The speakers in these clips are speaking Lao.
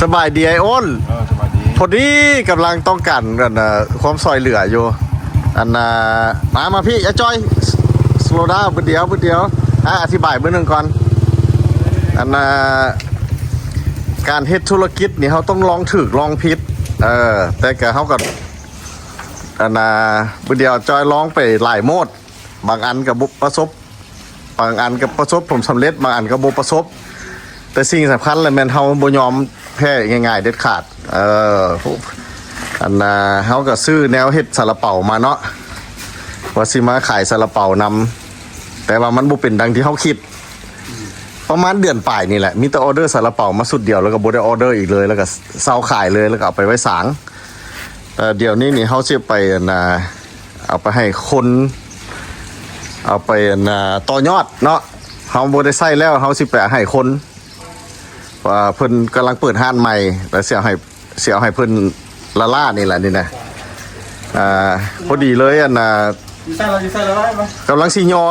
ສະບາຍດີອ້າຍໂອນ. ເອີ ສະບາຍດີ. ພໍດີກຳລັງຕ້ອງການ ອັນ ເອີ ຄວາມຊ່ອຍເຫຼືອຢູ່. ອັນ ເອີ ມາ ມາພີ້ ອ້າຍຈ່ອຍ slow down ບຶດດຽວ ບຶດດຽວ. ອ່າ ອະທິບາຍບຶດໜຶ່ງກ່ອນ. ອັນ ເອີ ການເຮັດທຸລະກິດນີ້ ເຮົາຕ້ອງລອງຖືກລອງຜິດ. ເອີ ແຕ່ກະເຮົາກໍ ອັນ ເອີ ບຶດດຽວຈ່ອຍລອງໄປຫຼາຍໂໝດ. ບາງອັນກໍບໍ່ປະສົບ ບາງອັນກໍປະສົບຜົນສຳເລັດ ບາງອັນກໍບໍ່ປະສົບ. ແຕ່ສິ່ງສຳຄັນລະແມ່ນເຮົາບໍ່ຍອມແພ້ງ່າຍໆເດັດຂາດ. ເອີ ອັນ ເຮົາກໍຊື້ແນວເຮັດຊາລາເປົາມາເນາະ ວ່າຊິມາຂາຍຊາລາເປົານຳ ແຕ່ວ່າມັນບໍ່ເປັນດັ່ງທີ່ເຮົາຄິດ. ປະມານເດືອນປາຍນີ້ແຫຼະ ມີແຕ່ອໍເດີຊາລາເປົາມາຊຸດດຽວ ແລ້ວກໍບໍ່ໄດ້ອໍເດີອີກເລີຍ ແລ້ວກໍເຊົາຂາຍເລີຍ ແລ້ວກໍເອົາໄປໄວ້ສາງ. ແຕ່ດຽວນີ້ນີ້ເຮົາຊິໄປ ອັນ ເອົາໄປໃຫ້ຄົນ ເອົາໄປ ອັນ ຕໍ່ຍອດເນາະ. ເຮົາບໍ່ໄດ້ໃຊ້ແລ້ວ ເຮົາຊິໄປໃຫ້ຄົນ ວ່າເພິ່ນກຳລັງເປີດຮ້ານໃໝ່ ແລ້ວຊິເອົາໃຫ້ ຊິເອົາໃຫ້ເພິ່ນລ້າໆນີ້ແຫຼະນີ້ນະ. ອ່າ ພໍດີເລີຍ ອັນ ຢູ່ໃສລະ ຢູ່ໃສລະ ກຳລັງຊິຍໍ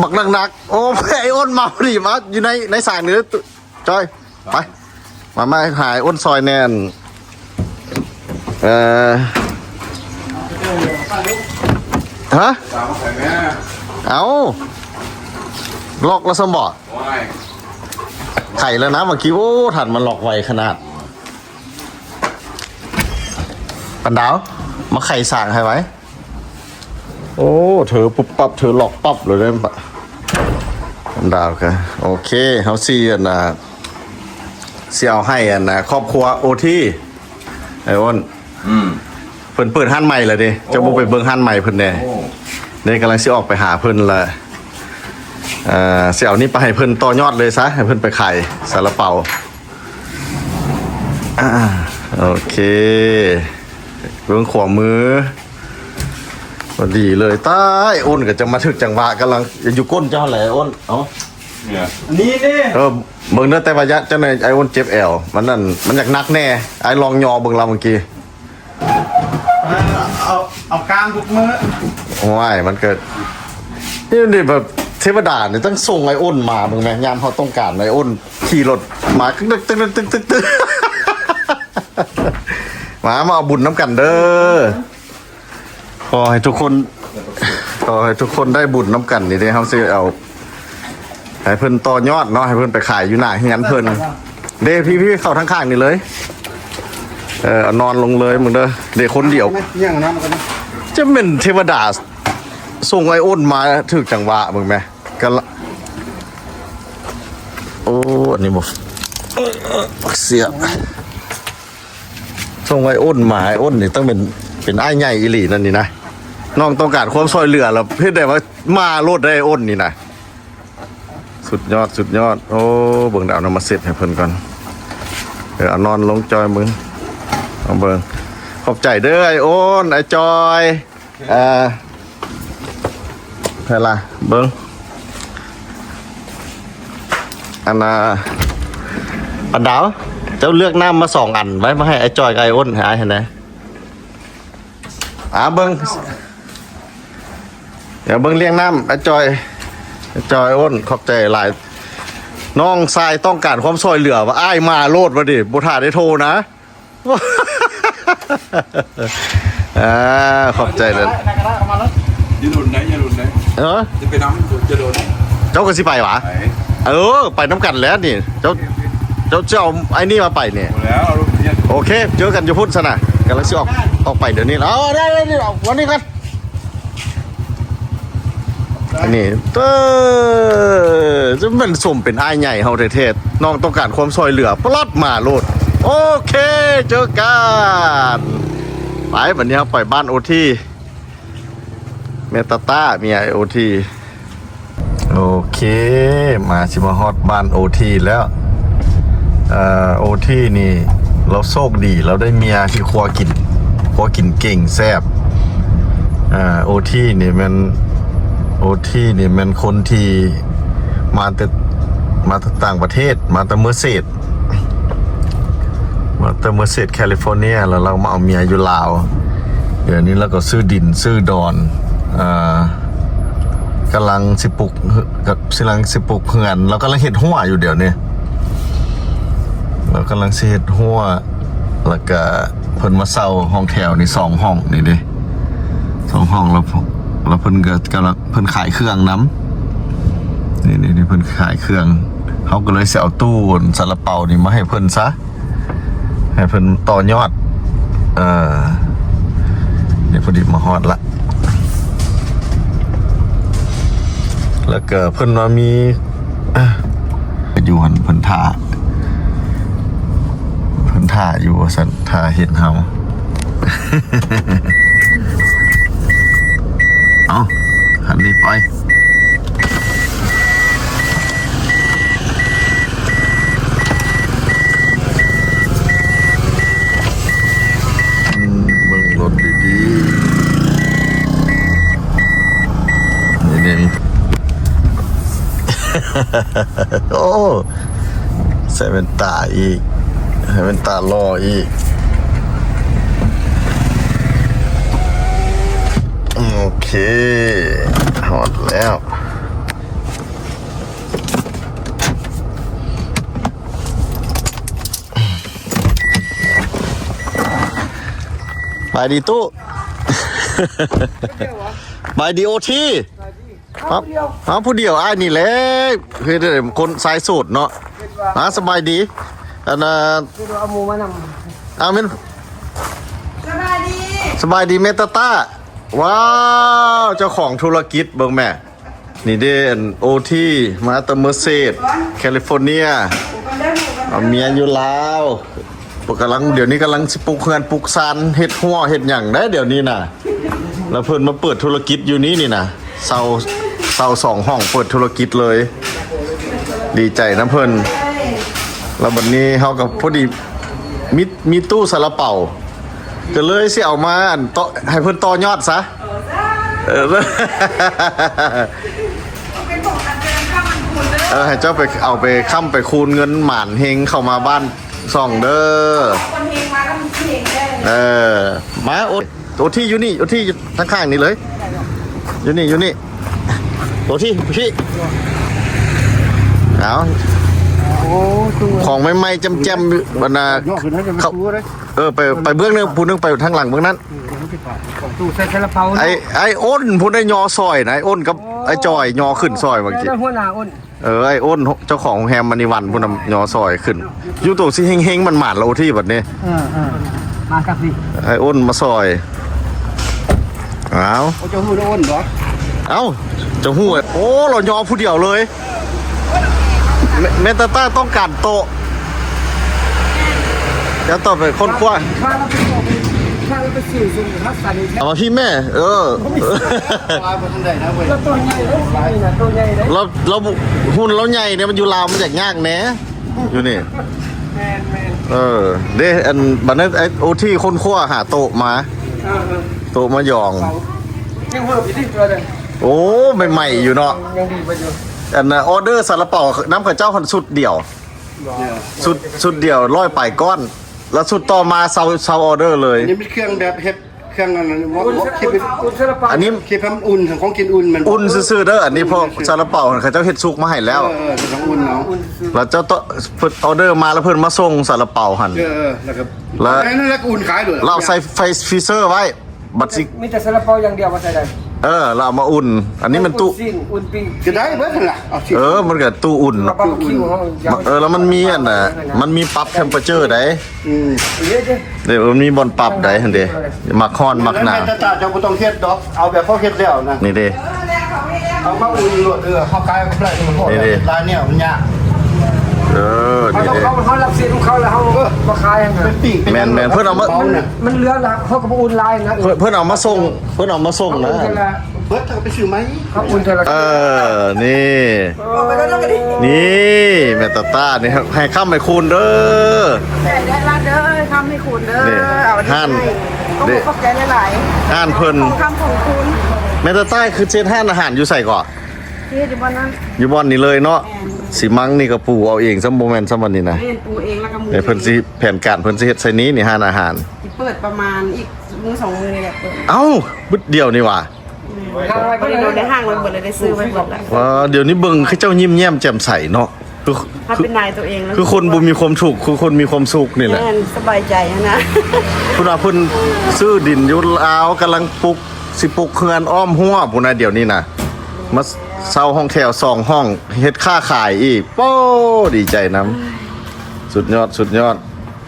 ບັກໜັກໆ. ໂອ້ ໄອ້ອ້ນມາພໍດີ ມາຢູ່ໃນ ໃນສາງນີ້ເດີ ຈ້ອຍ ໄປ ມາ ມາຫາອ້ນຊ່ອຍແດ່. ເອີ ຮະ? ເອົາ ລັອກແລ້ວຊັ້ນບໍ? ໄຂແລ້ວນະເມື່ອກີ້. ໂອ້ ທ່ານມັນລັອກໄວຂະໜາດ. ປັນດາວ ມາໄຂສາງໃຫ້ໄວ. ໂອ້ ຖືປຸບປັບ ຖືລັອກປັບເລີຍເດ້. ດາວກະໂອເຄ ເຮົາຊິ ອັນ ຊິເອົາໃຫ້ ອັນ ຄອບຄົວໂອທີ ໄອ້ອ້ນ. ອືມ ເພິ່ນເປີດຮ້ານໃໝ່ແລ້ວເດ້ ເຈົ້າບໍ່ໄປເບິ່ງຮ້ານໃໝ່ເພິ່ນແດ່? ໂອ້ ເດ້ ກຳລັງຊິອອກໄປຫາເພິ່ນລະ. ເອີ ຊິເອົານີ້ໄປໃຫ້ເພິ່ນຕໍ່ຍອດເລີຍຊະ ໃຫ້ເພິ່ນໄປຂາຍຊາລາເປົາ. ອ່າ ໂອເຄ ເບື້ອງຂວາມື ພໍດີເລີຍ. ຕາຍ ອ້ນກໍຈະມາຖືກຈັງຫວະ ກຳລັງຢູ່ກົ້ນເຈົ້າຫັ້ນແຫຼະອ້ນ. ເອົາ ນີ້ເດ້ ເອີ ເບິ່ງເດີ ແຕ່ວ່າຢາກ ຈັ່ງໃດ ອ້າຍອ້ນເຈັບແອວ ມັນນັ້ນ ມັນຢາກໜັກແດ່. ອ້າຍລອງຍໍເບິ່ງລະເມື່ອກີ້. ເອົາ ເອົາກ້າມທຸກມື້. ໂອ້ຍ ມັນກໍ ນີ້ ນີ້ແບບເທວະດານີ້ຕ້ອງສົ່ງອ້າຍອ້ນມາເບິ່ງແມະ ຍາມເຮົາຕ້ອງການ ອ້າຍອ້ນຂີ່ລົດມາ ຕຶກໆໆໆ ມາ ມາເອົາບຸນນຳກັນເດີ. ຂໍໃຫ້ທຸກຄົນ ຂໍໃຫ້ທຸກຄົນໄດ້ບຸນນຳກັນນີ້ເດ້. ເຮົາຊິເອົາໃຫ້ເພິ່ນຕໍ່ຍອດເນາະ ໃຫ້ເພິ່ນໄປຂາຍຢູ່ໜ້າເຮືອນເພິ່ນເດ້. ພີ່ໆ ເຂົ້າທາງຂ້າງນີ້ເລີຍ. ເອີ ເອົານອນລົງເລີຍມຶງເດີ. ເດ້ ຄົນດຽວ ຫຍັງນຳກັນ ຈະແມ່ນເທວະດາສົ່ງອ້າຍອ້ນມາຖືກຈັງຫວະເບິ່ງແມະ. ກະລະ ໂອ້ ອັນນີ້ບໍ່ ເອີ ເອີ ເສຍ ສົ່ງອ້າຍອ້ນມາ. ອ້າຍອ້ນນີ້ຕ້ອງເປັນ ເປັນອ້າຍໃຫຍ່ອີ່ຫຼີນັ້ນນີ້ນະ. ນ້ອງຕ້ອງການຄວາມຊ່ອຍເຫຼືອລະ ເຮັດໄດ້ວ່າມາໂລດໄດ້ອ້າຍອ້ນນີ້ນະ. ສຸດຍອດ ສຸດຍອດ. ໂອ້ ເບິ່ງດາວນຳມາເຊັດໃຫ້ເພິ່ນກ່ອນ. ເອີ ເອົານອນລົງ ຈ່ອຍເບິ່ງ ເອົາເບິ່ງ. ຂອບໃຈເດີ ອ້າຍໂອນ ອ້າຍຈ່ອຍ. ເອີ ໃຜລະ ເບິ່ງ ອັນນ່າ ປັນດາວ ເຈົ້າເລືອກນ້ຳມາສອງອັນໄວ້ ມາໃຫ້ອ້າຍຈ່ອຍກັບອ້າຍໂອນ ໃຫ້ອ້າຍຫັ້ນແດ່. ອ່າ ເບິ່ງ ດຽວເບິ່ງລຽງນ້ຳ ອ້າຍຈ່ອຍ ອ້າຍຈ່ອຍ ໂອນ ຂອບໃຈຫຼາຍ. ນ້ອງຊາຍຕ້ອງການຄວາມຊ່ອຍເຫຼືອ ວ່າອ້າຍມາໂລດ ວ່າດິ ບໍ່ຖ້າໄດ້ໂທນະ. ອ່າ ຂອບໃຈເດີ. ຢ່າດົນໄດ໋ ຢ່າດົນໄດ໋. ເອີ ຈະໄປນຳ ຈະດົນ. ເຈົ້າກໍຊິໄປຫວາ? ໄປ. ເອີ ໄປນຳກັນແຫຼະນີ້. ເຈົ້າ ເຈົ້າ ເຈົ້າເອົາໄອ້ນີ້ມາໄປນີ້. ບໍ່ແລ້ວ ເອົາລົດໄປຮຽນ. ໂອເຄ ເຈີກັນຢູ່ພຸ້ນຊັ້ນນະ. ກຳລັງຊິອອກ ອອກໄປດຽວນີ້. ເອົາ ໄດ້ ໄດ້ ໄດ້ ເອົາ ວັນນີ້ກ່ອນ. ອັນນີ້ ເອີ ຈະແມ່ນສົມເປັນອ້າຍໃຫຍ່ເຮົາແທ້ໆ. ນ້ອງຕ້ອງການຄວາມຊ່ອຍເຫຼືອ ປະລັດມາໂລດ. ໂອເຄ ເຈີກັນ. ໄປ ບັດນີ້ເຮົາໄປບ້ານໂອທີ ແມ່ຕາຕາ ເມຍໂອທີ. ໂອເຄ ມາ ຊິມາຮອດບ້ານໂອທີແລ້ວ. ເອີ ໂອທີນີ້ ລາວໂຊກດີ ລາວໄດ້ເມຍທີ່ຄົວກິນ ຄົວກິນເກັ່ງແຊບ. ເອີ ໂອທີນີ້ແມ່ນ ໂອທີນີ້ແມ່ນຄົນທີ່ມາແຕ່ ມາແຕ່ຕ່າງປະເທດ ມາແຕ່ເມີເສດ ມາແຕ່ເມີເສດ ແຄລິຟໍເນຍ ແລ້ວລາວມາເອົາເມຍຢູ່ລາວ. ດຽວນີ້ລາວກໍຊື້ດິນຊື້ດອນ ເອີ ກຳລັງຊິປຸກ ກຳລັງຊິປຸກເຮືອນ ລາວກຳລັງເຮັດຮົ້ວຢູ່ດຽວນີ້. ເ ເຮົາກຳລັງຊິເຮັດຮົ້ວ ແລ້ວກະເພິ່ນມາເຊົ່າຫ້ອງແຖວນີ້ສອງຫ້ອງນີ້ເດ້ ສອງຫ້ອງ ແລ້ວ ແລ້ວເພິ່ນກໍກຳລັງ ເພິ່ນຂາຍເຄື່ອງນຳ ນີ້ໆ ເພິ່ນຂາຍເຄື່ອງ ເຮົາກໍເລີຍຊິເອົາຕູ້ຊາລາເປົານີ້ມາໃຫ້ເພິ່ນຊະ ໃຫ້ເພິ່ນຕໍ່ຍອດ ເອີ ນີ້ພໍດີມາຮອດລະ ແລ້ວກໍເພິ່ນວ່າມີ ອ່ະ ຢູ່ຫັ້ນເພິ່ນຖ້າ ເພິ່ນຖ້າຢູ່ວ່າຊັ້ນ ຖ້າເຫັນເຮົາ ເອົາ ຄັນນີ້ໄປ ອືມ ເບິ່ງລົດດີໆ ນີ້ໆ ໂອ້ ໃສ່ແວ່ນຕາອີກ ໃສ່ແວ່ນຕາຫຼໍ່ອີກ ໂອເຄ ຮອດແລ້ວ. ສະບາຍດີຕູ້ ສະບາຍດີໂອທີ ມາຜູ້ດຽວ ອ້າຍນີ້ແຫຼະ ເຮັດໃຫ້ຄົນຊາຍໂສດເນາະ ອ່າ ສະບາຍດີ ອັນນ່າ ເອົາໝູ່ມານຳ ອ້າວ ແມ່ນ ສະບາຍດີ ສະບາຍດີແມ່ຕາຕາ ວ້າວ ເຈົ້າຂອງທຸລະກິດ ເບິ່ງແມ່ ນີ້ເດ້ ອັນໂອທີ ມາແຕ່ເມີເຊດ ແຄລິຟໍເນຍ ເອົາເມຍຢູ່ລາວ ກຳລັງ ດຽວນີ້ກຳລັງຊິປຸກເຮືອນປຸກຊານ ເຮັດຮົ້ວເຮັດຫຍັງເດ້ ດຽວນີ້ນະ ແລ້ວເພິ່ນມາເປີດທຸລະກິດຢູ່ນີ້ນີ້ນະ ເຊົ່າ ເຊົ່າສອງຫ້ອງ ເປີດທຸລະກິດເລີຍ ດີໃຈນຳເພິ່ນ ແລ້ວບັດນີ້ເຮົາກໍພໍດີມີ ມີຕູ້ຊາລາເປົາ ກໍເລີຍຊິເອົາມາ ອັນ ຕໍ່ ໃຫ້ເພິ່ນຕໍ່ຍອດຊະ ເອີ ເອີ ເອີ ໃຫ້ເຈົ້າໄປເອົາໄປຄ້ຳໄປຄູນເງິນໝານເຮັງເຂົ້າມາບ້ານຊ່ອງເດີ ເອີ ມາ ໂອ ໂອທີຢູ່ນີ້ ໂອທີຢູ່ທາງຂ້າງນີ້ເລີຍ ຢູ່ນີ້ ຢູ່ນີ້ ໂອທີ ໂອທີ ເອົາ ຂອງໃໝ່ໆ ແຈ່ມໆ ບັນດາ ເອີ ໄປ ໄປເບື້ອງໜຶ່ງ ຜູ້ໜຶ່ງໄປທາງຫຼັງເບື້ອງນັ້ນ ຕູ້ໃສ່ຊາລາເປົາເນາະ ໄອ້ ໄອ້ອ້ນຜູ້ໃດຍໍຊ່ອຍນະ ໄອ້ອ້ນກັບ ໂອ້ ໄອ້ຈ່ອຍຍໍຂຶ້ນຊ່ອຍເມື່ອກີ້ ແມ່ນຫົວໜ້າອ້ນ ເອີ ໄອ້ອ້ນເຈົ້າຂອງໂຮງແຮມມະນີວັນພຸ້ນນະ ຍໍຊ່ອຍຂຶ້ນ ຢູ່ໂຕຊິເຮັງໆ ໝານໆ ລະໂອທີບັດນີ້ ເອີໆ ມາກັບນີ້ ໄອ້ອ້ນມາຊ່ອຍ ອ້າວ ໂອ້ ເຈົ້າຮູ້ລະໂອນບໍ່? ເອົ້າ ເຈົ້າຮູ້ ໂອ້ ລາວຍໍຜູ້ດຽວເລີຍ ແມ່ ແມ່ຕາຕາຕ້ອງການໂຕະ ແລ້ວຕໍ່ໄປຄົ້ນຄວ້າ ພາລາໄປ ພາລາໄປຊື້ຊຸມຄັດສັນ ເອົາມາພີ້ແມ່ ເອີ ວ່າບໍ່ທັນໄດ້ນະເວີຍ ລາວໂຕໃຫຍ່ເດ້ ນີ້ນະ ໂຕໃຫຍ່ເດ້ ລາວ ລາວ ຮຸ່ນລາວໃຫຍ່ເດ້ ມັນຢູ່ລາວມັນຢາກຍາກແດ່ ຢູ່ນີ້ ແມ່ນໆ ເອີ ເດ້ ອັນ ບັດນັ້ນ ໂອທີ ຄົ້ນຄວ້າຫາໂຕະມາ ເອີໆ ໂຕະມາຢອງ ຍັງເວີບຢູ່ຕິ ໂອ້ ໃໝ່ໆ ຢູ່ເນາະ ຍັງດີເບິດຢູ່ ອັນ ອອເດີຊາລາເປົານຳເຂົາເຈົ້າຫັ້ນຊຸດດຽວ ຊຸດ ຊຸດດຽວຮ້ອຍປາຍກ້ອນ ແລ້ວຊຸດຕໍ່ມາເຊົາ ເຊົາອອເດີເລີຍ ອັນນີ້ເປັນເຄື່ອງແບບເຮັດ ເຄື່ອງອັນນັ້ນ ອຸ່ນ ເຮັດເປັນ ອຸ່ນຊາລາເປົາ ອັນນີ້ເຮັດໃຫ້ມັນອຸ່ນ ຂອງກິນອຸ່ນມັນ ອຸ່ນຊື່ໆເດີ ອັນນີ້ເພາະຊາລາເປົາຫັ້ນເຂົາເຈົ້າເຮັດສຸກມາໃຫ້ແລ້ວ ເອີໆ ເຮັດໃຫ້ມັນອຸ່ນເນາະ ອຸ່ນຊື່ໆ ແລ້ວເຈົ້າຕໍ່ ເພິ່ນອອເດີມາແລ້ວເພິ່ນມາສົ່ງຊາລາເປົາຫັ້ນ ເອີໆ ແລ້ວກໍ ແລ້ວ ນັ້ນແລ້ວກໍອຸ່ນຂາຍໂລດ ແລ້ວເອົາໃສ່ໄຟຟຣີເຊີໄວ້ ບັດຊິ ມີແຕ່ຊາລາເປົາຢ່າງດຽວວ່າໃສ່ໄດ້ ເອີ ແລ້ວເອົາມາອຸ່ນ ອັນນີ້ມັນຕູ້ ອຸ່ນຊີ້ນ ອຸ່ນປີ້ງ ກໍໄດ້ເບິດຫັ້ນລະ ເອົາຊີ້ນ ເອີ ມັນກໍຕູ້ອຸ່ນ ບາບີຄິວເຮົາ ເອີ ແລ້ວມັນມີອັນນ່າ ມັນມີປັບເທັມເປີເຈີໄດ ອືມ ເດ້ ເດ້ ເດ້ ມັນມີບ່ອນປັບໄດຫັ້ນເດ້ ມັກຮ້ອນມັກໜາວ ແມ່ນແຕ່ເຈົ້າບໍ່ຕ້ອງເຮັດດອກ ເອົາແບບເຂົາເຮັດແລ້ວນະ ນີ້ເດ້ ເອົາມາອຸ່ນໂລດ ເອີ ເຮົາຂາຍກໍໄດ້ ມັນພໍ ນີ້ເດ້ ຫຼາຍແນວມັນຍາກ ເອີ ນີ້ເດ້ ເຮົາ ເຮົາຮັບສິນຂອງເຂົາແລ້ວ ເຮົາ ເອີ ມາຂາຍຫັ້ນນະ ເປັນປີກ ແມ່ນໆ ເພິ່ນເອົາມາ ມັນ ມັນເຫຼືອລະ ເຮົາກໍບໍ່ອຸ່ນຫຼາຍນະ ເພິ່ນ ເພິ່ນເອົາມາສົ່ງ ເພິ່ນເອົາມາສົ່ງນະ ເອົາເທື່ອລະ ເບິດ ເຮົາກໍໄປຊື້ໃໝ່ ເອົາອຸ່ນເທື່ອລະ ເອີ ນີ້ ນີ້ ແມ່ຕາຕານີ້ ໃຫ້ຄ້ຳໃຫ້ຄູນເດີ ໃຫ້ໄດ້ລາດເດີ ຄ້ຳໃຫ້ຄູນເດີ ນີ້ ເອົາອັນນີ້ ຮ້ານ ໃຫ້ ເດ້ ຂອບໃຈຫຼາຍໆ ຮ້ານເພິ່ນ ຂອງຄ້ຳຂອງຄູນ ແມ່ຕາຕາຄືເຮັດຮ້ານອາຫານຢູ່ໃສເກາະ? ເຮັດຢູ່ບ່ອນນັ້ນ ຢູ່ບ່ອນນີ້ເລີຍເນາະ ແມ່ນ ຊິມັງນີ້ກໍປູເອົາເອງຊ້ຳ ບໍ່ແມ່ນຊ້ຳອັນນີ້ນະ ແມ່ນ ປູເອງ ແລ້ວກໍມຸງ ນີ້ເພິ່ນຊິ ແຜນການເພິ່ນຊິເຮັດໃສ່ນີ້ ນີ້ຮ້ານອາຫານ ຊິເປີດປະມານອີກມື້ສອງມື້ນີ້ແຫຼະ ເອົ້າ ບຶດດຽວນີ້ຫວາ ແມ່ນ ພໍດີໂດນໄດ້ຫ້າງໄວ້ເບິດແລ້ວ ໄດ້ຊື້ໄວ້ເບິດແລ້ວ ວ້າ ດຽວນີ້ເບິ່ງຄືເຈົ້າຍິ້ມແຍ້ມແຈ່ມໃສເນາະ ຄື ເຮົາເປັນນາຍຕົວເອງແລ້ວ ຄືຄົນບໍ່ມີຄວາມທຸກ ຄືຄົນມີຄວາມສຸກນີ້ແຫຼະ ແມ່ນ ສະບາຍໃຈຫັ້ນນະ. ເພິ່ນວ່າເພິ່ນຊື້ດິນຢູ່ລາວ ກຳລັງປຸກ ຊິປຸກເຮືອນອ້ອມຮົ້ວພຸ້ນນະ ດຽວນີ້ນະ ມາເຊົ່າຫ້ອງແຖວສອງຫ້ອງ ເຮັດຄ້າຂາຍອີກ ໂອ້ ດີໃຈນຳ ສຸດຍອດ ສຸດຍອດ.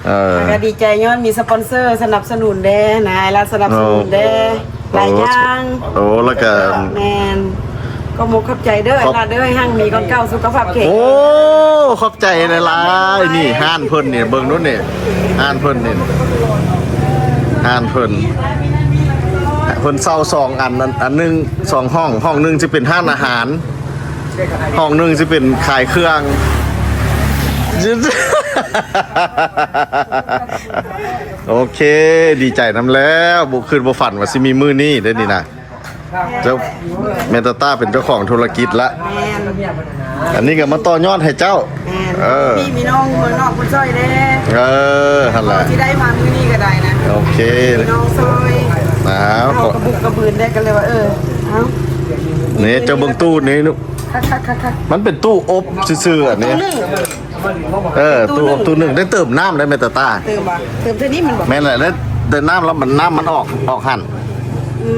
ເອີ ແລ້ວກໍດີໃຈຍ້ອນມີສະປອນເຊີສະໜັບສະໜູນແດ່ນະ ອ້າຍລັດສະໜັບສະໜູນແດ່ ໂອ້ ຫຼາຍຢ່າງ ໂອ້ ແລ້ວກໍ ແມ່ນ ຂອບອົກຂອບໃຈເດີ ຂອບ ອ້າຍລັດເດີ ໃຫ້ຮັ່ງມີກ່ອນເກົ່າ ສຸຂະພາບແຂງ ໂອ້ ຂອບໃຈຫຼາຍໆ ນີ້ຮ້ານເພິ່ນນີ້ ເບິ່ງດູນີ້ ຮ້ານເພິ່ນນີ້ ຮ້ານເພິ່ນ ເພິ່ນເຊົ່າສອງອັນ ອັນ ອັນໜຶ່ງສອງຫ້ອງ ຫ້ອງໜຶ່ງຊິເປັນຮ້ານອາຫານ ຫ້ອງໜຶ່ງຊິເປັນຂາຍເຄື່ອງ ໂອເຄ ດີໃຈນຳແລ້ວ ບໍ່ຄິດບໍ່ຝັນວ່າຊິມີມື້ນີ້ເດ້ນີ້ນະ. ເຈົ້າ ແມ່ຕາຕາເປັນເຈົ້າຂອງທຸລະກິດລະ ແມ່ນ ອັນນີ້ກໍມາຕໍ່ຍອດໃຫ້ເຈົ້າ ແມ່ນ ເອີ ມີ ມີນ້ອງເມືອງນອກເພິ່ນຊ່ອຍແດ່ ເອີ ຫັ້ນລະ ຊິໄດ້ມາມື້ນີ້ກໍໄດ້ນະ ໂອເຄ ມີນ້ອງຊ່ອຍ ອ້າວ ເຮົາກະບຸກກະບືນໄດ້ ກໍເລີຍວ່າ ເອີ ເອົາ ນີ້ເຈົ້າເບິ່ງຕູ້ນີ້ ຄັກໆໆໆ ມັນເປັນຕູ້ອົບຊື່ໆ ອັນນີ້ ຕູ້ໜຶ່ງ ເອີ ຕູ້ອົບຕູ້ໜຶ່ງ ໄດ້ເຕີມນ້ຳໄດ້ແມ່ຕາຕາ ເຕີມບໍ່ ເຕີມເທື່ອນີ້ມັນບໍ່ ແມ່ນແຫຼະ ໄດ້ ໄດ້ນ້ຳແລ້ວມັນ ນ້ຳມັນອອກ ອອກຫັ້ນ ອື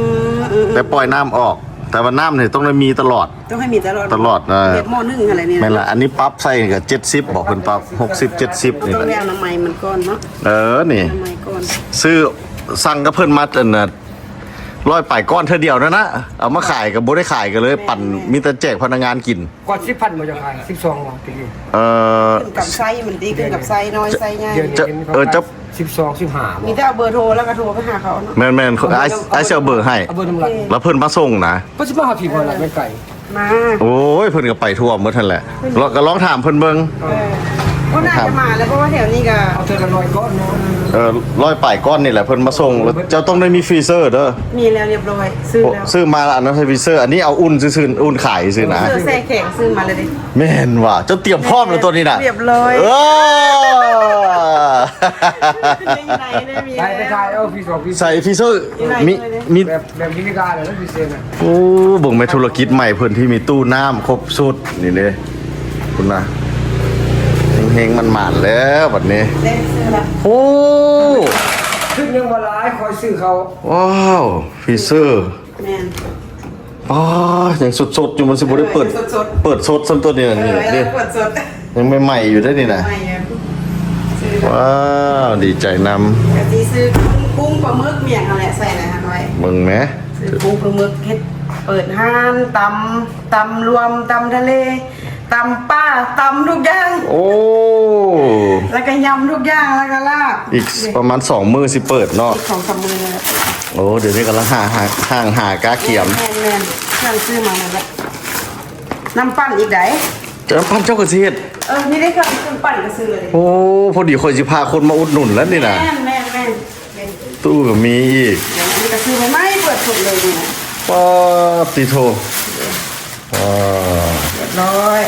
ມໆໆ ໄດ້ປ່ອຍນ້ຳອອກ ແຕ່ວ່ານ້ຳນີ້ຕ້ອງໄດ້ມີຕະຫຼອດ ຕ້ອງໃຫ້ມີຕະຫຼອດ ຕະຫຼອດ ເອີ ແບບໝໍ້ໜຶ້ງຫັ້ນແຫຼະນີ້ ແມ່ນລະ ອັນນີ້ປັບໃສ່ກໍເຈັດສິບບໍ ເພິ່ນປັບຫົກສິບ ເຈັດສິບນີ້ແຫຼະ ຕ້ອງໄດ້ອະນາໄມມັນກ່ອນເນາະ ເອີ ນີ້ ອະນາໄມກ່ອນ ຊື້ ສັ່ງກັບເພິ່ນມາ ອັນນ່າ ຮ້ອຍປາຍກ້ອນເທື່ອດຽວນັ້ນນະ ເອົາມາຂາຍກໍບໍ່ໄດ້ຂາຍກັນເລີຍ ແມ່ນໆ ປັ່ນ ມີແຕ່ແຈກພະນັກງານກິນ ກ່ອນສິບພັນບໍ່ ເຈົ້າຂາຍສິບສອງບໍ່ ຕະກີ້ ເອີ ຂຶ້ນກັບໄຊມັນຕິ ຂຶ້ນກັບໄຊນ້ອຍໄຊໃຫຍ່ ເຈົ້າ ເອີ ເຈົ້າ ສິບສອງ ສິບຫ້າ ມີແຕ່ເອົາເບີໂທ ແລ້ວກໍໂທໄປຫາເຂົາເນາະ ແມ່ນໆ ອ້າຍ ເອົາເບີ ອ້າຍຊິເອົາເບີໃຫ້ ເອົາເບີນຳລັດ ແລ້ວເພິ່ນມາສົ່ງນະ ເພິ່ນຊິມາຮອດພີ້ບໍ່ລະ ໄກໆ ມາ ໂອ້ຍ ເພິ່ນກໍໄປທົ່ວໝົດຫັ້ນແຫຼະ ລະກໍລອງຖາມເພິ່ນເບິ່ງ ເອີ ບໍ່ໜ້າຈະມາແລ້ວ ເພາະວ່າແຖວນີ້ກໍ ເອົາເທື່ອລະຮ້ອຍກ້ອນເນາະ ເອີ ຮ້ອຍປາຍກ້ອນນີ້ແຫຼະ ເພິ່ນມາສົ່ງ ເຈົ້າຕ້ອງໄດ້ມີຟຣີເຊີເດີ ມີແລ້ວຮຽບຮ້ອຍ ຊື້ແລ້ວ ຊື້ມາລະ ອັນນັ້ນໃສ່ຟຣີເຊີ ອັນນີ້ເອົາອຸ່ນຊື່ໆ ອຸ່ນຂາຍຊື່ນະ ຊື້ແຊ່ແຂງ ຊື້ມາແລ້ວເດ້ ແມ່ນວ່າ ເຈົ້າຕຽມພ້ອມແລ້ວຕົວນີ້ນະ ຮຽບຮ້ອຍ ເອີ ໄປ ໄປຖ່າຍເອົາຟຣີເຊີ ໃສ່ຟຣີເຊີ ມີ ມີ ແບບ ແບບຢູ່ເມກາແຫຼະ ຟຣີເຊີນະ ໂອ້ ເບິ່ງແມ່ທຸລະກິດໃໝ່ເພິ່ນທີ່ມີຕູ້ນ້ຳຄົບຊຸດນີ້ເດ້ ພຸ້ນນະ ເຮັງໆ ໝານໆ ແລ້ວບັດນີ້ ໂອ້ ຄຶດຍັງບໍ່ຫຼາຍ ຄ່ອຍຊື້ເຂົ້າ ວ້າວ ຟຣີເຊີ ແມ່ນ ອໍ ຍັງສົດໆ ຢູ່ ມັນຊິບໍ່ໄດ້ເປີດ ເອີ ຍັງສົດໆ ເປີດສົດຊ້ຳຕົວນີ້ນະ ເອີ ນີ້ເດ້ ເປີດສົດ ຍັງໃໝ່ໆ ຢູ່ເດ້ນີ້ນະ ໃໝ່ຢູ່ ວ້າວ ດີໃຈນຳ ກະຊິຊື້ກຸ້ງ ກຸ້ງ ປາໝຶກ ມີຫຍັງຫັ້ນແຫຼະ ໃສ່ໃນຫັ້ນໄວ້ ເບິ່ງແມ ຊື້ກຸ້ງ ປາໝຶກ ເຮັດ ເປີດຮ້ານຕຳ ຕຳລວມ ຕຳທະເລ ຕຳປ່າ ຕຳທຸກຢ່າງ ໂອ້ ແລ້ວກໍຍຳທຸກຢ່າງ ແລ້ວກໍລາບ ອີກປະມານສອງມື້ຊິເປີດເນາະ ອີກສອງສາມມື້ນີ້ແຫຼະ ໂອ້ ດຽວນີ້ກຳລັງຫາ ຫາ ຫາ ຫາກະກຽມ ແມ່ນໆ ເຄື່ອງຊື້ມາໝົດແລ້ວ ນ້ຳປັ່ນອີກໃດ ນ້ຳປັ່ນເຈົ້າກໍຊິເຮັດ ເອີ ນີ້ເດ້ ເຄື່ອງ ເຄື່ອງປັ່ນກໍຊື້ເລີຍ ໂອ້ ພໍດີຂ້ອຍຊິພາຄົນມາອຸດໜູນແລ້ວນີ້ນະ ແມ່ນໆໆ ຕູ້ກໍມີອີກ ອັນນີ້ກໍຊື້ໃໝ່ໆ ເປີດສົດເລີຍນີ້ນະ ປາດຕິໂທ ວ້າວ ຮຽບຮ້ອຍ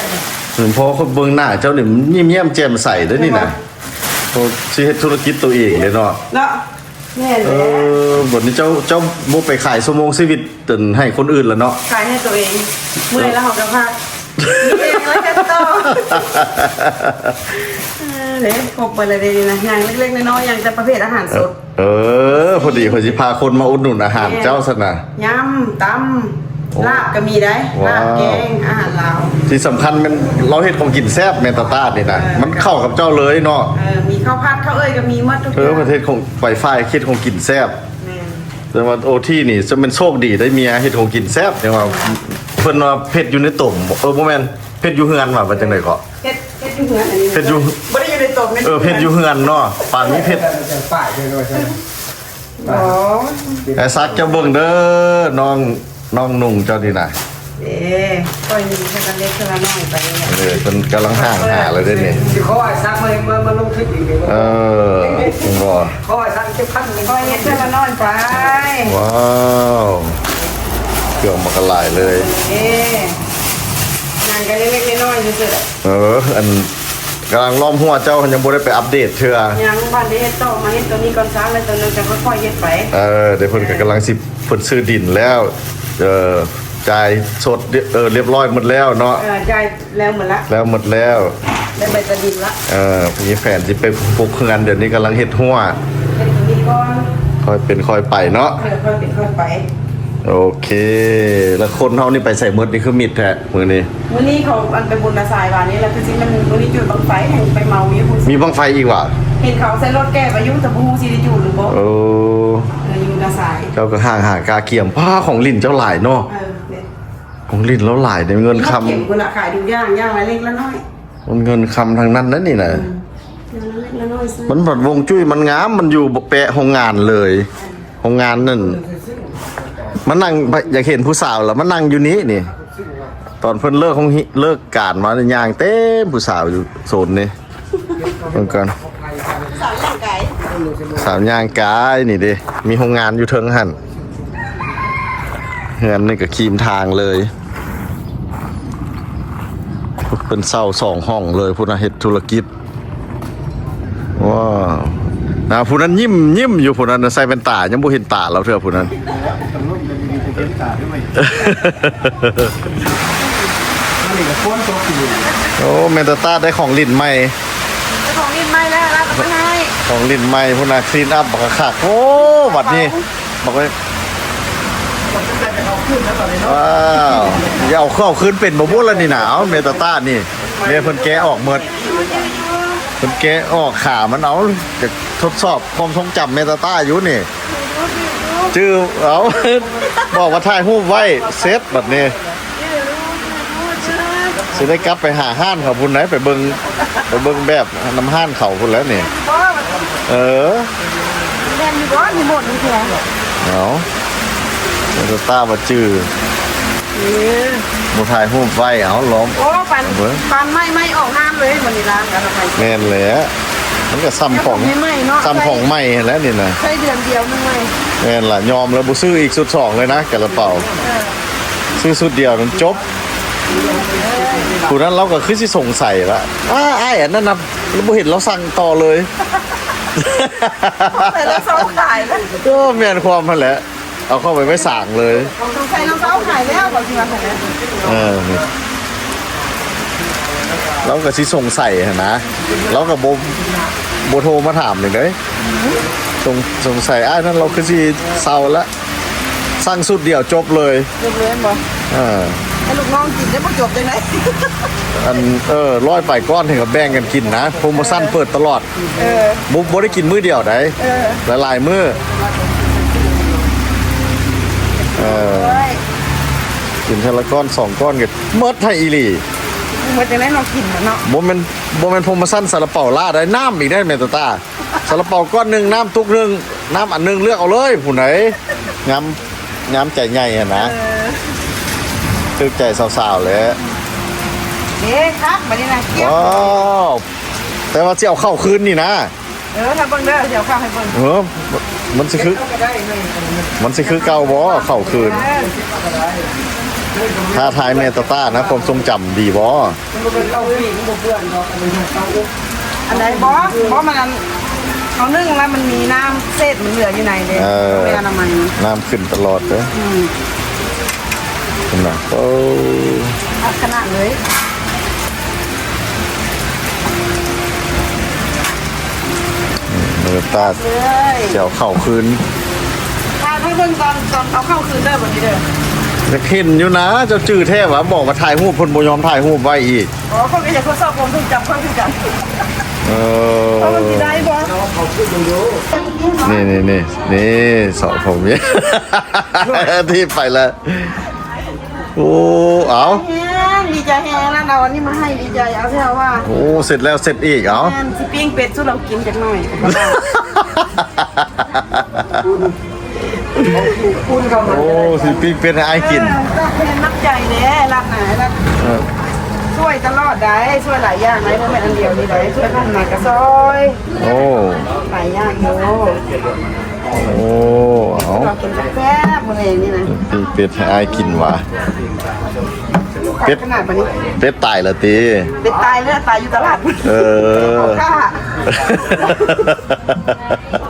ເຫັນພໍຄົນເບິ່ງໜ້າເຈົ້ານີ້ ຍິ້ມແຍ້ມແຈ່ມໃສເດ້ນີ້ນະ ເຫັນບໍ່ ໂອ້ ຊິເຮັດທຸລະກິດຕົວເອງເດ້ເນາະ ເນາະ ແມ່ນແຫຼະ ເອີ ບັດນີ້ເຈົ້າ ເຈົ້າບໍ່ໄປຂາຍຊົ່ວໂມງຊີວິດ ເປັນໃຫ້ຄົນອື່ນລະເນາະ ຂາຍໃຫ້ຕົວເອງ ເມື່ອຍແລ້ວເຮົາກໍພັກ ມີແຮງແລ້ວເຮັດຕໍ່ ເອີ ເດ້ ຄົບເບິດແລ້ວເດ້ນີ້ນະ ຢ່າງເລັກໆ ນ້ອຍໆ ຢ່າງແຕ່ປະເພດອາຫານສົດ ເອີ ພໍດີຂ້ອຍຊິພາຄົນມາອຸດໜູນອາຫານເຈົ້າຊັ້ນນະ ຍຳ ຕຳ ໂອ້ ລາບກໍມີໄດ໋ ລາບແກງ ອາຫານລາວ ທີ່ສຳຄັນແມ່ນລາວເຮັດຂອງກິນແຊບ ແມ່ນຕາຕາດນີ້ນະ ເອີ ມັນເຂົ້າກັບເຈົ້າເລີຍເນາະ ເອີ ມີເຂົ້າຜັດ ເຂົ້າເອີ່ຍກໍມີໝົດທຸກຢ່າງ ເອີ ເພິ່ນເຮັດຂອງໄປຝ້າຍເຮັດຂອງກິນແຊບ ແມ່ນ ແຕ່ວ່າໂອທີນີ້ຈະແມ່ນໂຊກດີໄດ້ເມຍເຮັດຂອງກິນແຊບ ຈັ່ງວ່າເພິ່ນວ່າເຮັດຢູ່ໃນຕົມ ເອີ ບໍ່ແມ່ນ ເຮັດຢູ່ເຮືອນວ່າ ວ່າຈັ່ງໃດເກາະ ເຮັດ ເຮັດຢູ່ເຮືອນ ອັນນີ້ ເຮັດຢູ່ ບໍ່ໄດ້ຢູ່ໃນຕົມ ເອີ ເຮັດຢູ່ເຮືອນເນາະ ປານມີເຮັດ ອໍ ອ້າຍສັກເຈົ້າເບິ່ງເດີ ນ້ອງ ນ້ອງນຸ່ງເຈົ້ານີ້ນະ ເອີ ຂ້ອຍມີເທື່ອລະເລັກເທື່ອລະນ້ອຍໄປນີ້ແຫຼະ ເອີ ເພິ່ນກຳລັງຫ້າງຫາແລ້ວເດ້ນີ້ ຊິຂໍອ້າຍສັກມາ ມາ ມາລົງຄລິບອີກເດ້ ເອີ ເຫັນບໍ່ ຂໍອ້າຍສັກເຈັດພັນ ຂ້ອຍເຮັດເທື່ອລະນ້ອຍໄປ ວ້າວ ເຄື່ອງບັກຫຼາຍເລີຍ ເອີ ງານກໍເລັກໆ ນ້ອຍໆ ຊື່ໆ ເອີ ອັນ ກຳລັງລ້ອມຫົວເຈົ້າ ຍັງບໍ່ໄດ້ໄປອັບເດດເທື່ອ ຍັງ ບໍ່ໄດ້ເຮັດຕໍ່ ມາເຮັດຕົວນີ້ກ່ອນຊະ ແລ້ວຕົວນັ້ນກໍຄ່ອຍໆເຮັດໄປ ເອີ ດຽວເພິ່ນກໍກຳລັງຊິ ເພິ່ນຊື້ດິນແລ້ວ ເອີ ຈ່າຍສົດ ເອີ ລຽບຮ້ອຍໝົດແລ້ວເນາະ. ເອີ ຈ່າຍແລ້ວໝົດລະ ແລ້ວໝົດແລ້ວ ໄດ້ໃບຕາດິນລະ. ເອີ ມີແຜນຊິໄປປຸກເຮືອນ ດຽວນີ້ກຳລັງເຮັດຮົ້ວ ເຮັດຕົວນີ້ກ່ອນ ຄ່ອຍເປັນຄ່ອຍໄປເນາະ. ເອີ ຄ່ອຍເປັນຄ່ອຍໄປ. ໂອເຄ ແລ້ວຄົນເຮົານີ້ໄປໃສໝົດ? ນີ້ຄືມິດແທ້ມື້ນີ້. ມື້ນີ້ເຂົາອັນໄປບຸນນາຊາຍວານນີ້ ແລ້ວຄືຊິແມ່ນມື້ນີ້ຈຸດບັ້ງໄຟ ແຮ່ງໄປເມົາຢູ່ພຸ້ນ. ມີບັ້ງໄຟອີກຫວາ? ເຫັນເຂົາເອົາໃສ່ລົດແກ່ໄປຢູ່ ແຕ່ບໍ່ຮູ້ຊິໄດ້ຈຸດຫຼືບໍ່. ເອີ ເອີ ຢູ່ນາຊາຍ. ເຈົ້າກໍຫ້າງຫາກາກຽມ ປ້າ ຂອງຫຼິ້ນເຈົ້າຫຼາຍເນາະ. ເອີ ຂອງຫຼິ້ນລາວຫຼາຍເດ້ ເງິນຄຳ ເກັບພຸ້ນລະ ຂາຍທຸກຢ່າງ ຢ່າງລະເລັກລະນ້ອຍ. ມັນເງິນຄຳທັງນັ້ນນະນີ້ນະ. ອືມ ຢ່າງລະເລັກລະນ້ອຍ ມັນບັດຮົວງຈຸ້ຍມັນງາມ ມັນຢູ່ແປະໂຮງງານເລີຍ. ໂຮງງານນັ້ນ ມານັ່ງ ຢາກເຫັນຜູ້ສາວລະ ມານັ່ງຢູ່ນີ້ນີ້. ຕອນເພິ່ນເລີກໂຮງ ເລີກການມານີ້ ຍ່າງເຕັມຜູ້ສາວຢູ່ໂຊນນີ້. ເບິ່ງກ່ອນ ສາວຍ່າງກາຍ ສາວຍ່າງກາຍນີ້ເດ້ ມີໂຮງງານຢູ່ເທິງຫັ້ນ. ເຮືອນນີ້ກໍຄີມທາງເລີຍ ເພິ່ນເຊົ່າສອງຫ້ອງເລີຍພຸ້ນນະ ເຮັດທຸລະກິດ. ວ້າວ ນະ ຜູ້ນັ້ນຍິ້ມ ຍິ້ມຢູ່ ຜູ້ນັ້ນນະ ໃສ່ແວ່ນຕາ ຍັງບໍ່ເຫັນຕາລາວເທື່ອ ຜູ້ນັ້ນ. ໂອ້ ແມ່ຕາຕາໄດ້ຂອງຫຼິ້ນໃໝ່ ໄດ້ຂອງຫຼິ້ນໃໝ່ແລ້ວ ລາວກໍໄປໃຫ້ ຂອງຫຼິ້ນໃໝ່ພຸ້ນນະ clean up ບັກຄັກໆ. ໂອ້ ບັດນີ້ ບັກເອີຍ ວ້າວ ຢ່າເອົາເຂົ້າຄືນເປັນບໍ່ບຸລະນີ້ນະ. ເອົາ ແມ່ຕາຕານີ້ ແມ່ເພິ່ນແກະອອກໝົດ ເພິ່ນແກະອອກຂາມັນ. ເອົາ ຢາກທົດສອບຄວາມຊົງຈຳແມ່ຕາຕາຢູ່ນີ້. ຈື່ ເອົາ ບອກວ່າຖ່າຍຮູບໄວ້ ເສັດບັດນີ້ ຊິໄດ້ກັບໄປຫາຮ້ານເຂົາພຸ້ນໃດ໋ ໄປເບິ່ງ ໄປເບິ່ງແບບນຳຮ້ານເຂົາພຸ້ນແຫຼະນີ້. ເອີ ແມ່ນຢູ່ບໍ່? ມີໝົດນີ້ເທື່ອ. ເອົາ ແມ່ຕາຕາວ່າຈື່ ເອີ ບໍ່ຖ່າຍຮູບໄວ້. ເອົາ ລອງ ໂອ້ ປານ ເບິ່ງ ປານໃໝ່ ໃໝ່ອອກຮ້ານເລີຍ ມື້ນີ້ລະ. ແມ່ນແຫຼະ ມັນກໍຊ່ຳຂອງ ໃໝ່ໆເນາະ ຊ່ຳຂອງໃໝ່ຫັ້ນແຫຼະນີ້ນະ ໃຊ້ເດືອນດຽວໜຶ່ງໃໝ່. ແມ່ນລະ ຍອມແລ້ວ ບໍ່ຊື້ອີກຊຸດສອງເລີຍນະ ກະລະເປົາ. ເອີ ຊື້ຊຸດດຽວນັ້ນຈົບ. ຜູ້ນັ້ນລາວກໍຄືຊິສົງໄສລະ ອ້າ ອ້າຍອັນນັ້ນນະ ບໍ່ເຫັນລາວສັ່ງຕໍ່ເລີຍ. ສົງໄສລາວເຊົາຂາຍລະ. ເອີ ແມ່ນຄວາມຫັ້ນແຫຼະ ເອົາເຂົ້າໄປໄວ້ສາງເລີຍ. ສົງໄສລາວເຊົາຂາຍແລ້ວ ເຂົາຊິວ່າຊັ້ນແຫຼະ. ເອີ ລາວກໍຊິສົງໄສຫັ້ນນະ ລາວກໍບໍ່ ບໍ່ໂທມາຖາມອີກເດ້. ສົງ ສົງໄສອ້າຍນັ້ນລາວຄືຊິເຊົາລະ ສັ່ງຊຸດດຽວຈົບເລີຍ. ຈົບເລີຍແມ່ນບໍ່? ເອີ ໃຫ້ລູກນ້ອງກິນໄດ້ບໍ່ຈົບຈັ່ງໃດ? ອັນ ເອີ ຮ້ອຍປາຍກ້ອນເພິ່ນກໍແບ່ງກັນກິນນະ ໂປຣໂມຊັນເປີດຕະຫຼອດ. ເອີ ບໍ່ ບໍ່ໄດ້ກິນມື້ດຽວໃດ໋ ເອີ ຫຼາຍໆມື້. ເອີ ໂອ້ຍ ກິນເທື່ອລະກ້ອນສອງກ້ອນກໍໝົດໃຫ້ອີ່ຫຼີ. ໝົດຈັ່ງໃດເຮົາກິນມັນເນາະ. ບໍ່ແມ່ນ ບໍ່ແມ່ນໂປຣໂມຊັນຊາລາເປົາລ້າໄດ໋ ນ້ຳອີກໄດ໋ ແມ່ນຕາຕາ. ຊາລາເປົາກ້ອນໜຶ່ງ ນ້ຳຕຸກໜຶ່ງ ນ້ຳອັນໜຶ່ງ ເລືອກເອົາເລີຍຜູ້ໃດ ງາມ ງາມໃຈໃຫຍ່ຫັ້ນນະ. ເອີ ຖືກໃຈສາວໆແຫຼະ. ເດ້ຄັກບາດນີ້ນະ ກ້ຽວ. ວ້າວ ແຕ່ວ່າຊິເອົາເຂົ້າຄືນນີ້ນະ. ເອີ ຖ້າເບິ່ງເດີ ຊິເອົາເຂົ້າໃຫ້ເບິ່ງ. ເອີ ມັນຊິຄື ມັນຊິຄືເກົ່າບໍ່ ເຂົ້າຄືນ? ເອີ ທ້າທາຍແມ່ຕາຕານະ ຄວາມຊົງຈຳດີບໍ່? ອັນໃດບໍ່? ບໍ່ ມັນອັນ ເຮົາໜຶ້ງແລ້ວມັນມີນ້ຳເສດມັນເຫຼືອຢູ່ໃນເດ້. ເອີ ຕ້ອງໄດ້ອະນາໄມ. ນ້ຳຂຶ້ນຕະຫຼອດເດີ. ອືມ ເຫັນບໍ່? ໂອ້ ລັກສະນະເລີຍ. ເອີ ຕາ ເອີຍ ຊິເອົາເຂົ້າຄືນ. ຖ່າຍໃຫ້ເບິ່ງຕອນ ຕອນເອົາເຂົ້າຄືນເດີ ບັດນີ້ເດີ. ຢາກເຫັນຢູ່ນະ ເຈົ້າຈື່ແທ້ຫວາ? ບອກວ່າຖ່າຍຮູບ ເພິ່ນບໍ່ຍອມຖ່າຍຮູບໄວ້ອີກ. ອໍ ຂ້ອຍກໍຢາກທົດສອບຄວາມຊົງຈຳຂ້ອຍຄືກັນ. ເອີ ວ່າມັນຊິໄດ້ບໍ່? ນີ້ໆໆ ນີ້ ສອງຜົວເມຍ ທີ່ໄປແລ້ວ. ໂອ້ ເອົາ ແຮງ ດີໃຈແຮງນະ ເອົາອັນນີ້ມາໃຫ້ ດີໃຈ ເອົາແທ້ວ່າ. ໂອ້ ເສັດແລ້ວເສັດອີກ ເອົາ ແມ່ນ ຊິປີ້ງເປັດສູ່ລາວກິນຈັກໜ້ອຍ. ໂອ້ ຊິປີ້ງເປັດໃຫ້ອ້າຍກິນ. ເອີ ຕອບແທນນ້ຳໃຈແດ່ ລັດນະ ລັດ. ເອີ ຊ່ວຍຕະຫຼອດໄດ໋ ຊ່ວຍຫຼາຍຢ່າງໄດ໋ ບໍ່ແມ່ນອັນດຽວນີ້ໄດ໋ ຊ່ວຍທາງນາກະຊອຍ. ໂອ້ ຫຼາຍຢ່າງຢູ່. ໂອ້ ເອົາ ກິນແຊບໆ ມື້ແລງນີ້ນະ. ປີ້ງເປັດໃຫ້ອ້າຍກິນຫວາ. ເປັດ ຂະໜາດປານນີ້ ເປັດຕາຍແລ້ວຕິ? ເປັດຕາຍແລ້ວ ຕາຍຢູ່ຕະຫຼາດ. ເອີ ຂ້າ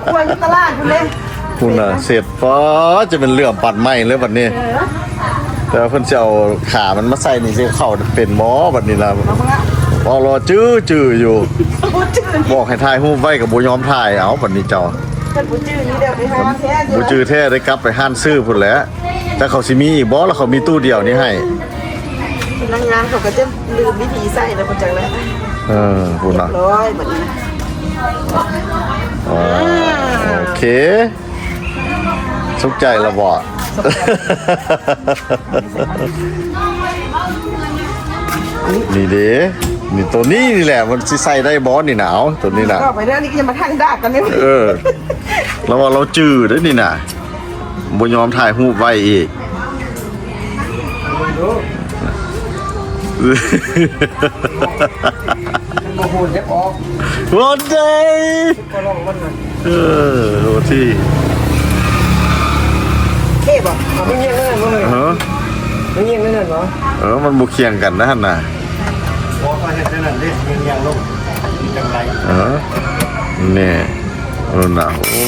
ຄົວຢູ່ຕະຫຼາດພຸ້ນເດ້. ພຸ້ນນະ ເສັດ ປ້າ ຈະເປັນເຫຼືອມປັດໄມ້ເລີຍບັດນີ້. ເອີ ແຕ່ວ່າເພິ່ນຊິເອົາຂາມັນມາໃສ່ນີ້ ຊິເຂົ້າເປັນບໍ່ບັດນີ້ລະ? ເວົ້າລໍຈື່ຈື່ຢູ່ ບໍ່ຈື່ ບອກໃຫ້ຖ່າຍຮູບໄວ້ກໍບໍ່ຍອມຖ່າຍ. ເອົາ ບັດນີ້ເຈົ້າ ເພິ່ນບໍ່ຈື່ນີ້ແລ້ວ ໄປຫາແທ້ ບໍ່ຈື່ແທ້ ໄດ້ກັບໄປຮ້ານຊື້ພຸ້ນແຫຼະ. ແຕ່ເຂົາຊິມີອີກບໍ່ ລະເຂົາມີຕູ້ດຽວນີ້ໃຫ້. ພະນັກງານເຂົາກໍຈະລືມວິທີໃຊ້ແລ້ວ ບໍ່ຈັກແຫຼະ. ເອີ ພຸ້ນນະ ຮຽບຮ້ອຍບັດນີ້ນະ. ອໍ ອືມ ໂອເຄ. ສຸກໃຈລະບໍ່? ນີ້ເດ້ ນີ້ໂຕນີ້ນີ້ແຫຼະ ມັນຊິໃສ່ໄດ້ບໍ່ນີ້ນະ? ເອົາ ໂຕນີ້ນະ ກໍໄປເດີ ນີ້ກໍຈະມາທັງດາກກັນນີ້. ເອີ ລາວວ່າລາວຈື່ເດ້ນີ້ນະ ບໍ່ຍອມຖ່າຍຮູບໄວ້ອີກ. ບໍ່ຮູ້ເຈັບອອກ ບໍ່ໄດ້ ກໍລອງມັນນະ. ເອີ ໂອທີ ເທ່ບໍ່? ເອົາມັນງຽງນັ້ນເລີຍ ຮະ? ມັນງຽງນັ້ນບໍ່? ເອີ ມັນບໍ່ຄຽງກັນນະຫັ້ນນະ. ບໍ່ ກໍເຮັດແນວນັ້ນເດ້ ງຽງໆລົງ ມັນຈັ່ງໄຫຼ. ເອີ ແນ່ ໂອ້ນະ ໂອ້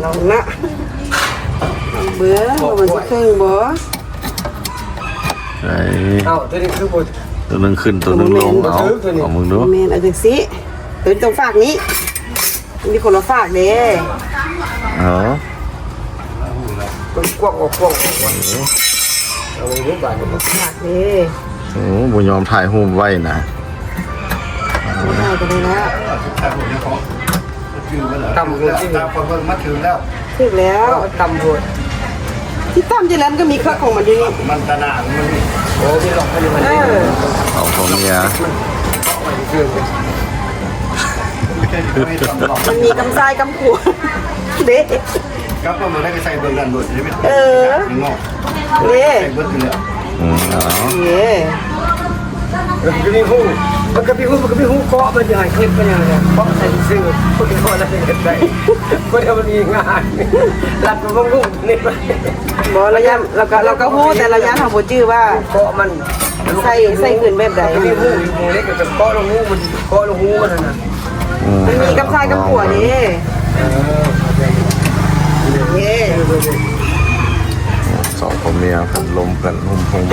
ລອງນະ ເບິ່ງວ່າມັນຊິເຄິ່ງບໍ່? ໄດ້ ເອົ້າ ຕົວນີ້ຄືບໍ່ ຕົວໜຶ່ງຂຶ້ນ ຕົວໜຶ່ງລົງ. ເອົາ ເອົາເບິ່ງດູ. ແມ່ນ ເອົາຈັ່ງຊີ້ ຕົວນີ້ຕ້ອງຟາກນີ້ ມີຄົນລະຟາກເດ້. ເອົາ ກວ້າງອອກ ກວ້າງອອກ ເອົາເບິ່ງດູບາດນີ້ ຟາກເດ້. ໂອ້ ບໍ່ຍອມຖ່າຍຮູບໄວ້ນະ ບໍ່ໄດ້ກໍໄດ້ແລ້ວ. ຕ່ຳກວ່າທີ່ ຕາມຂ້ອຍເບິ່ງມາຖືກແລ້ວ ຖືກແລ້ວ ຕ່ຳໂພດ ທີ່ຕ່ຳຈັ່ງໃດມັນກໍມີເຄືອຂອງມັນຢູ່ນີ້ ມັນຕະໜາງມັນ ໂອ້ ມີຫຼອກມັນຢູ່ ເອີ ເອົາຂອງເມຍ ມັນມີກຳຊາຍກຳຂົວເດ້ ກັບມາເບິ່ງໄດ້ກໍໃສ່ເບິ່ງນັ້ນໂລດ ເອີ ເດ້ ໃສ່ເບິດຢູ່ແລ້ວ ອືມ ເອີ ເອີ ມັນກໍມີຮູ ມັນກໍມີຮູ ມັນກໍມີຮູເກາະ ມັນຈະໃຫ້ຄລິບມັນຫຍັງເນຍ ເກາະໃສ່ຊື່ ຄົນທີ່ເກາະແລ້ວເຮັດໄດ້ ຄົນທີ່ມັນມີງານ ລັດມາເບິ່ງຮູນີ້ ບໍ່ ລະຢ້ານ ລະກະ ລະກະຮູ້ ແຕ່ລະຢ້ານເຮົາບໍ່ຈື່ວ່າເກາະມັນ ໃສ່ ໃສ່ຄືນແບບໃດ ມັນກໍມີຮູຢູ່ ໝໍເຫຼັກກໍເກາະລົງຮູ ມັນເກາະລົງຮູຫັ້ນນະ. ອືມ ມັນມີກັບຊາຍກັບຂົວເດ້ ເອີ ເດ້ ສອງຜົວເມຍເພິ່ນລົມກັນຮຸ່ມໂຮມ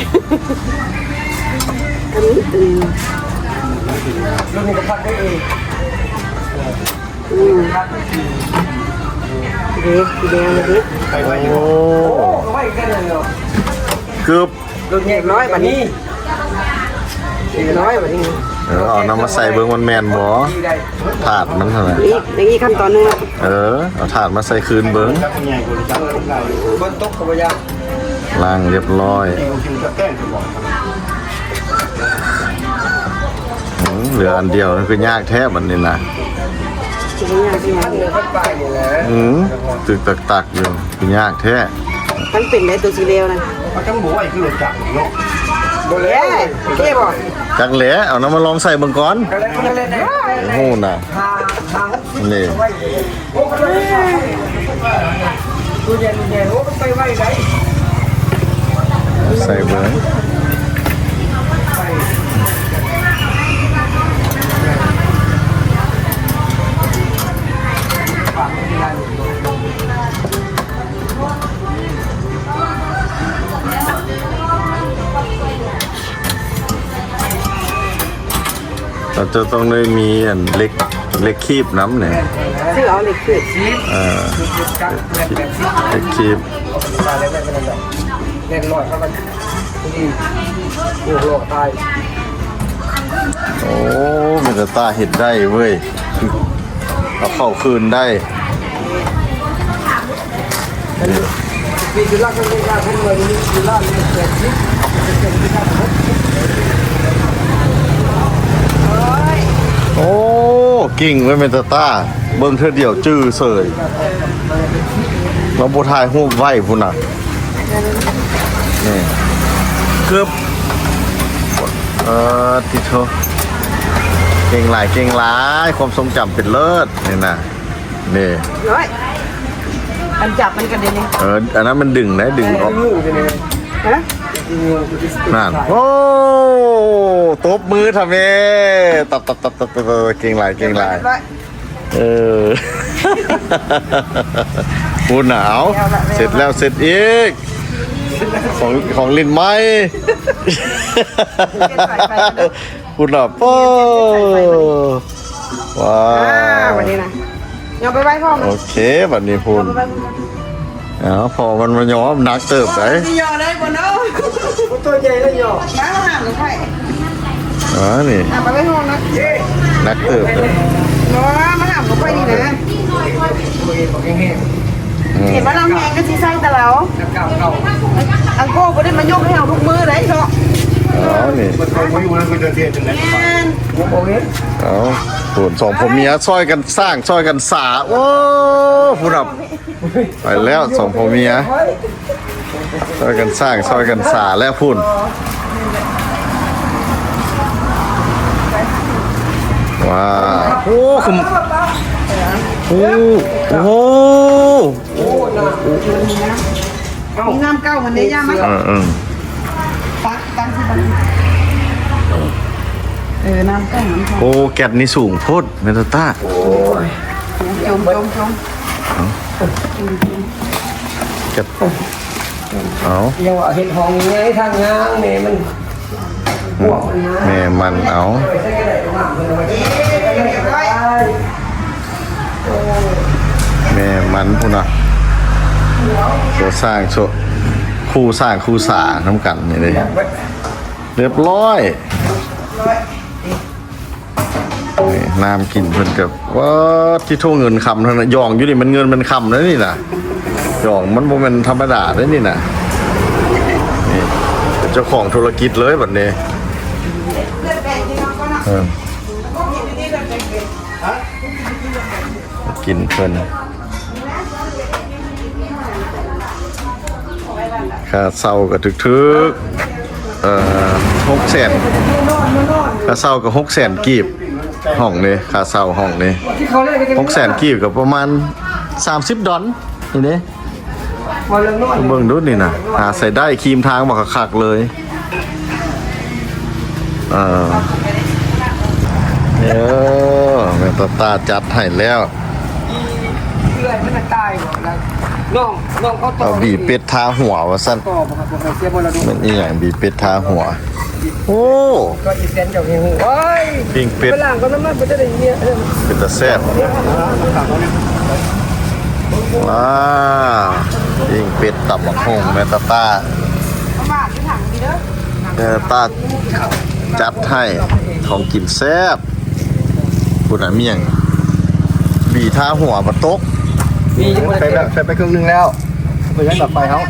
ອັນນີ້ ອືມ ລຸ້ນນີ້ກໍພັກໄດ້ເອງ ອືມ ເດ້ ສີແດງເດ້ ໂອ້ ເກືອບ ຮຽບຮ້ອຍບາດນີ້ ຮຽບຮ້ອຍບາດນີ້. ເອີ ເອົານຳມາໃສ່ເບິ່ງມັນແມ່ນບໍ່ ຖາດມັນຫັ້ນນະ ອີກ ອີກຂັ້ນຕອນໜຶ່ງ. ເອີ ເອົາຖາດມາໃສ່ຄືນເບິ່ງ ຝົນຕົກກໍບໍ່ຢາກ ລ້າງຮຽບຮ້ອຍ. ອືມ ເຫຼືອອັນດຽວ ຄືຍາກແທ້ບັດນີ້ນະ ອືມ ຕຶກຕັກໆຢູ່ ຄືຍາກແທ້. ມັນເປັນໄດ້ຕົວສີແດງນະ ມັນຕ້ອງບໍ່ໄຫວຄືລົດຈັກເນາະ ບໍ່ແລ້ວ ເດ້ບໍ່ ຈັກແຫຼະ ເອົານຳມາລອງໃສ່ເບິ່ງກ່ອນ ໂອ້ນະ ນີ້ ໃສ່ເບິ່ງ. ເຮົາຈະຕ້ອງໄດ້ມີອັນເຫຼັກ ເຫຼັກຄີບນຳນີ້ ຊື້ເອົາເຫຼັກຄີບ ເອີ ເຫຼັກຄີບ ເຫຼັກ ໂອ້ ແມ່ນຕາເຮັດໄດ້ເວີ້ຍ ເອົາເຂົ້າຄືນໄດ້. ໂອ້ ເກັ່ງເວີ້ຍແມ່ນຕາ ເບິ່ງເທື່ອດຽວຈື່ເສີຍ ລາວບໍ່ຖ່າຍຮູບໄວ້ພຸ້ນນະ. ນີ້ ເກືອບ ເອີ ຕິໂທ ເກັ່ງຫຼາຍ ເກັ່ງຫຼາຍ ຄວາມຊົງຈຳເປັນເລີດ ນີ້ນະ ນີ້ ໂອ້ຍ ອັນຈັບມັນກໍໄດ້ນີ້ ເອີ ອັນນັ້ນມັນດຶງໄດ້ ດຶງອອກ ຮະ ນັ້ນ ໂອ້ ຕົບມືທຳແມ່ ຕັບໆໆໆ ເກັ່ງຫຼາຍ ເກັ່ງຫຼາຍ. ເອີ ພຸ້ນນະ ເອົາ ແລ້ວລະ ເສັດແລ້ວເສັດອີກ ຂອງ ຂອງຫຼິ້ນໃໝ່ ເປັນສາຍໄຟເນາະ ພຸ້ນນະ ໂອ້ ວ້າ ອ່າ ວ ບັດນີ້ນະ ຍ້ອນໄປໄວ້ພ້ອມນະ ໂອເຄ ບັດນີ້ພຸ້ນ ຍ້ອນໄປໄວ້ພ້ອມ ເອົາ ພໍມັນມາຍ້ອນ ໜັກເຕີບໃດ໋ ຊິຍໍໄດ້ບໍ່ເນາະ ໂອ້ ຕົວໃຫຍ່ແລ້ວຍໍ ມາ ມາຫາລູກໄຜ່ ອ່າ ນີ້ ອ່າ ໄປໄວ້ຫ້ອງນະ ໜັກເຕີບເລີຍ ບໍ່ ມາຫາລູກໄຜ່ນີ້ນະ ອືມ ເຫັນວ່າລາວແຮງກໍຊິໃສ່ແຕ່ລາວ ອັງໂກບໍ່ໄດ້ມາຍົກໃຫ້ເຮົາທຸກມື້ໃດ໋ເນາະ ອໍ ນີ້ ແມ່ນ ເອົາ ໂອ້ ສອງຜົວເມຍຊ່ອຍກັນສ້າງ ຊ່ອຍກັນສາ ໂອ້ ພຸ້ນນະ ໄປແລ້ວສອງຜົວເມຍ ຊ່ອຍກັນສ້າງ ຊ່ອຍກັນສາແລ້ວພຸ້ນ ວ້າວ ໂອ້ ຄື ໂອ້ ໂອ້ ມີນ້ຳເກົ່າມັນເດ້ ຢ່າມາ ເອີ ເອີ ຕັກ ຕັກຊິບັດ ເອີ ນ້ຳເກົ່າມັນ ໂອ້ ແກັດນີ້ສູງໂພດ ແມ່ນຕາ ໂອ້ຍ ຈົມ ຈົມ ຈົມ ເອົ້າ ຈັບ ເອົາ ຍັງວ່າເຮັດຫ້ອງໃຫຍ່ທາງຍ່າງແມ່ມັນ ອືມ ພວກມັນນະ ແມ່ມັນ ເອົາ ແມ່ມັນພຸ້ນນະ ຕົວສ້າງ ຄູ່ສ້າງຄູ່ສານຳກັນນີ້ເດ້ ຮຽບຮ້ອຍ ນີ້ ນ້ຳກິນເພິ່ນກໍ ວ້າ ຕິໂທ ເງິນຄຳຫັ້ນນະ ຢອງຢູ່ນີ້ມັນເງິນມັນຄຳເດ້ນີ້ນະ ຢອງມັນບໍ່ແມ່ນທຳມະດາເດ້ນີ້ນະ ນີ້ ເປັນເຈົ້າຂອງທຸລະກິດເລີຍບັດນີ້ ເອີ ກິນເພິ່ນ ຄ່າເຊົ່າກໍຖືກໆ ເອີ ຫົກແສນ ຄ່າເຊົ່າກໍຫົກແສນກີບ ຫ້ອງນີ້ ຄ່າເຊົ່າຫ້ອງນີ້ ຫົກແສນກີບ ກໍປະມານສາມສິບດອນ ນີ້ເດ້ ເບິ່ງດູນີ້ນະ ຫາໃສ່ໄດ້ ຄຣີມທາງບັກຄັກໆເລີຍ ເອີ ເອີ ແມ່ນຕາຕາຈັດໃຫ້ແລ້ວ ເອື້ອຍມັນນະຕາຍບໍ່ລະ ນ້ອງ ນ້ອງເຂົາຕໍ່ ເອົາບີເປັດທາຫົວວ່າຊັ້ນ ຕໍ່ບໍ່ຄັບ ບໍ່ໃຫ້ເສຍມໍລະດົກ ແມ່ນອີ່ຫຍັງບີເປັດທາຫົວ ໂອ້ ກໍອີແຕນເຈົ້າເຮງ ໂອ້ຍ ປີ້ງເປັດ ໄປລ້າງກ່ອນນຳ ມັນເປັນຕາໄດ້ເມຍ ເປັນຕາແຊບ ວ້າ ປີ້ງເປັດ ຕຳບັກຫຸ່ງ ແມ່ຕາຕາ ເອີ ຕາຈັດໃຫ້ ຂອງກິນແຊບ ພຸ້ນນະ ມີຫຍັງ ບີທາຫົວບໍ່ຕົກ ມີຢູ່ ໃສ່ແບບ ໃສ່ໄປເຄິ່ງໜຶ່ງແລ້ວ ເປັນຫຍັງດອກໄຟເຮົາ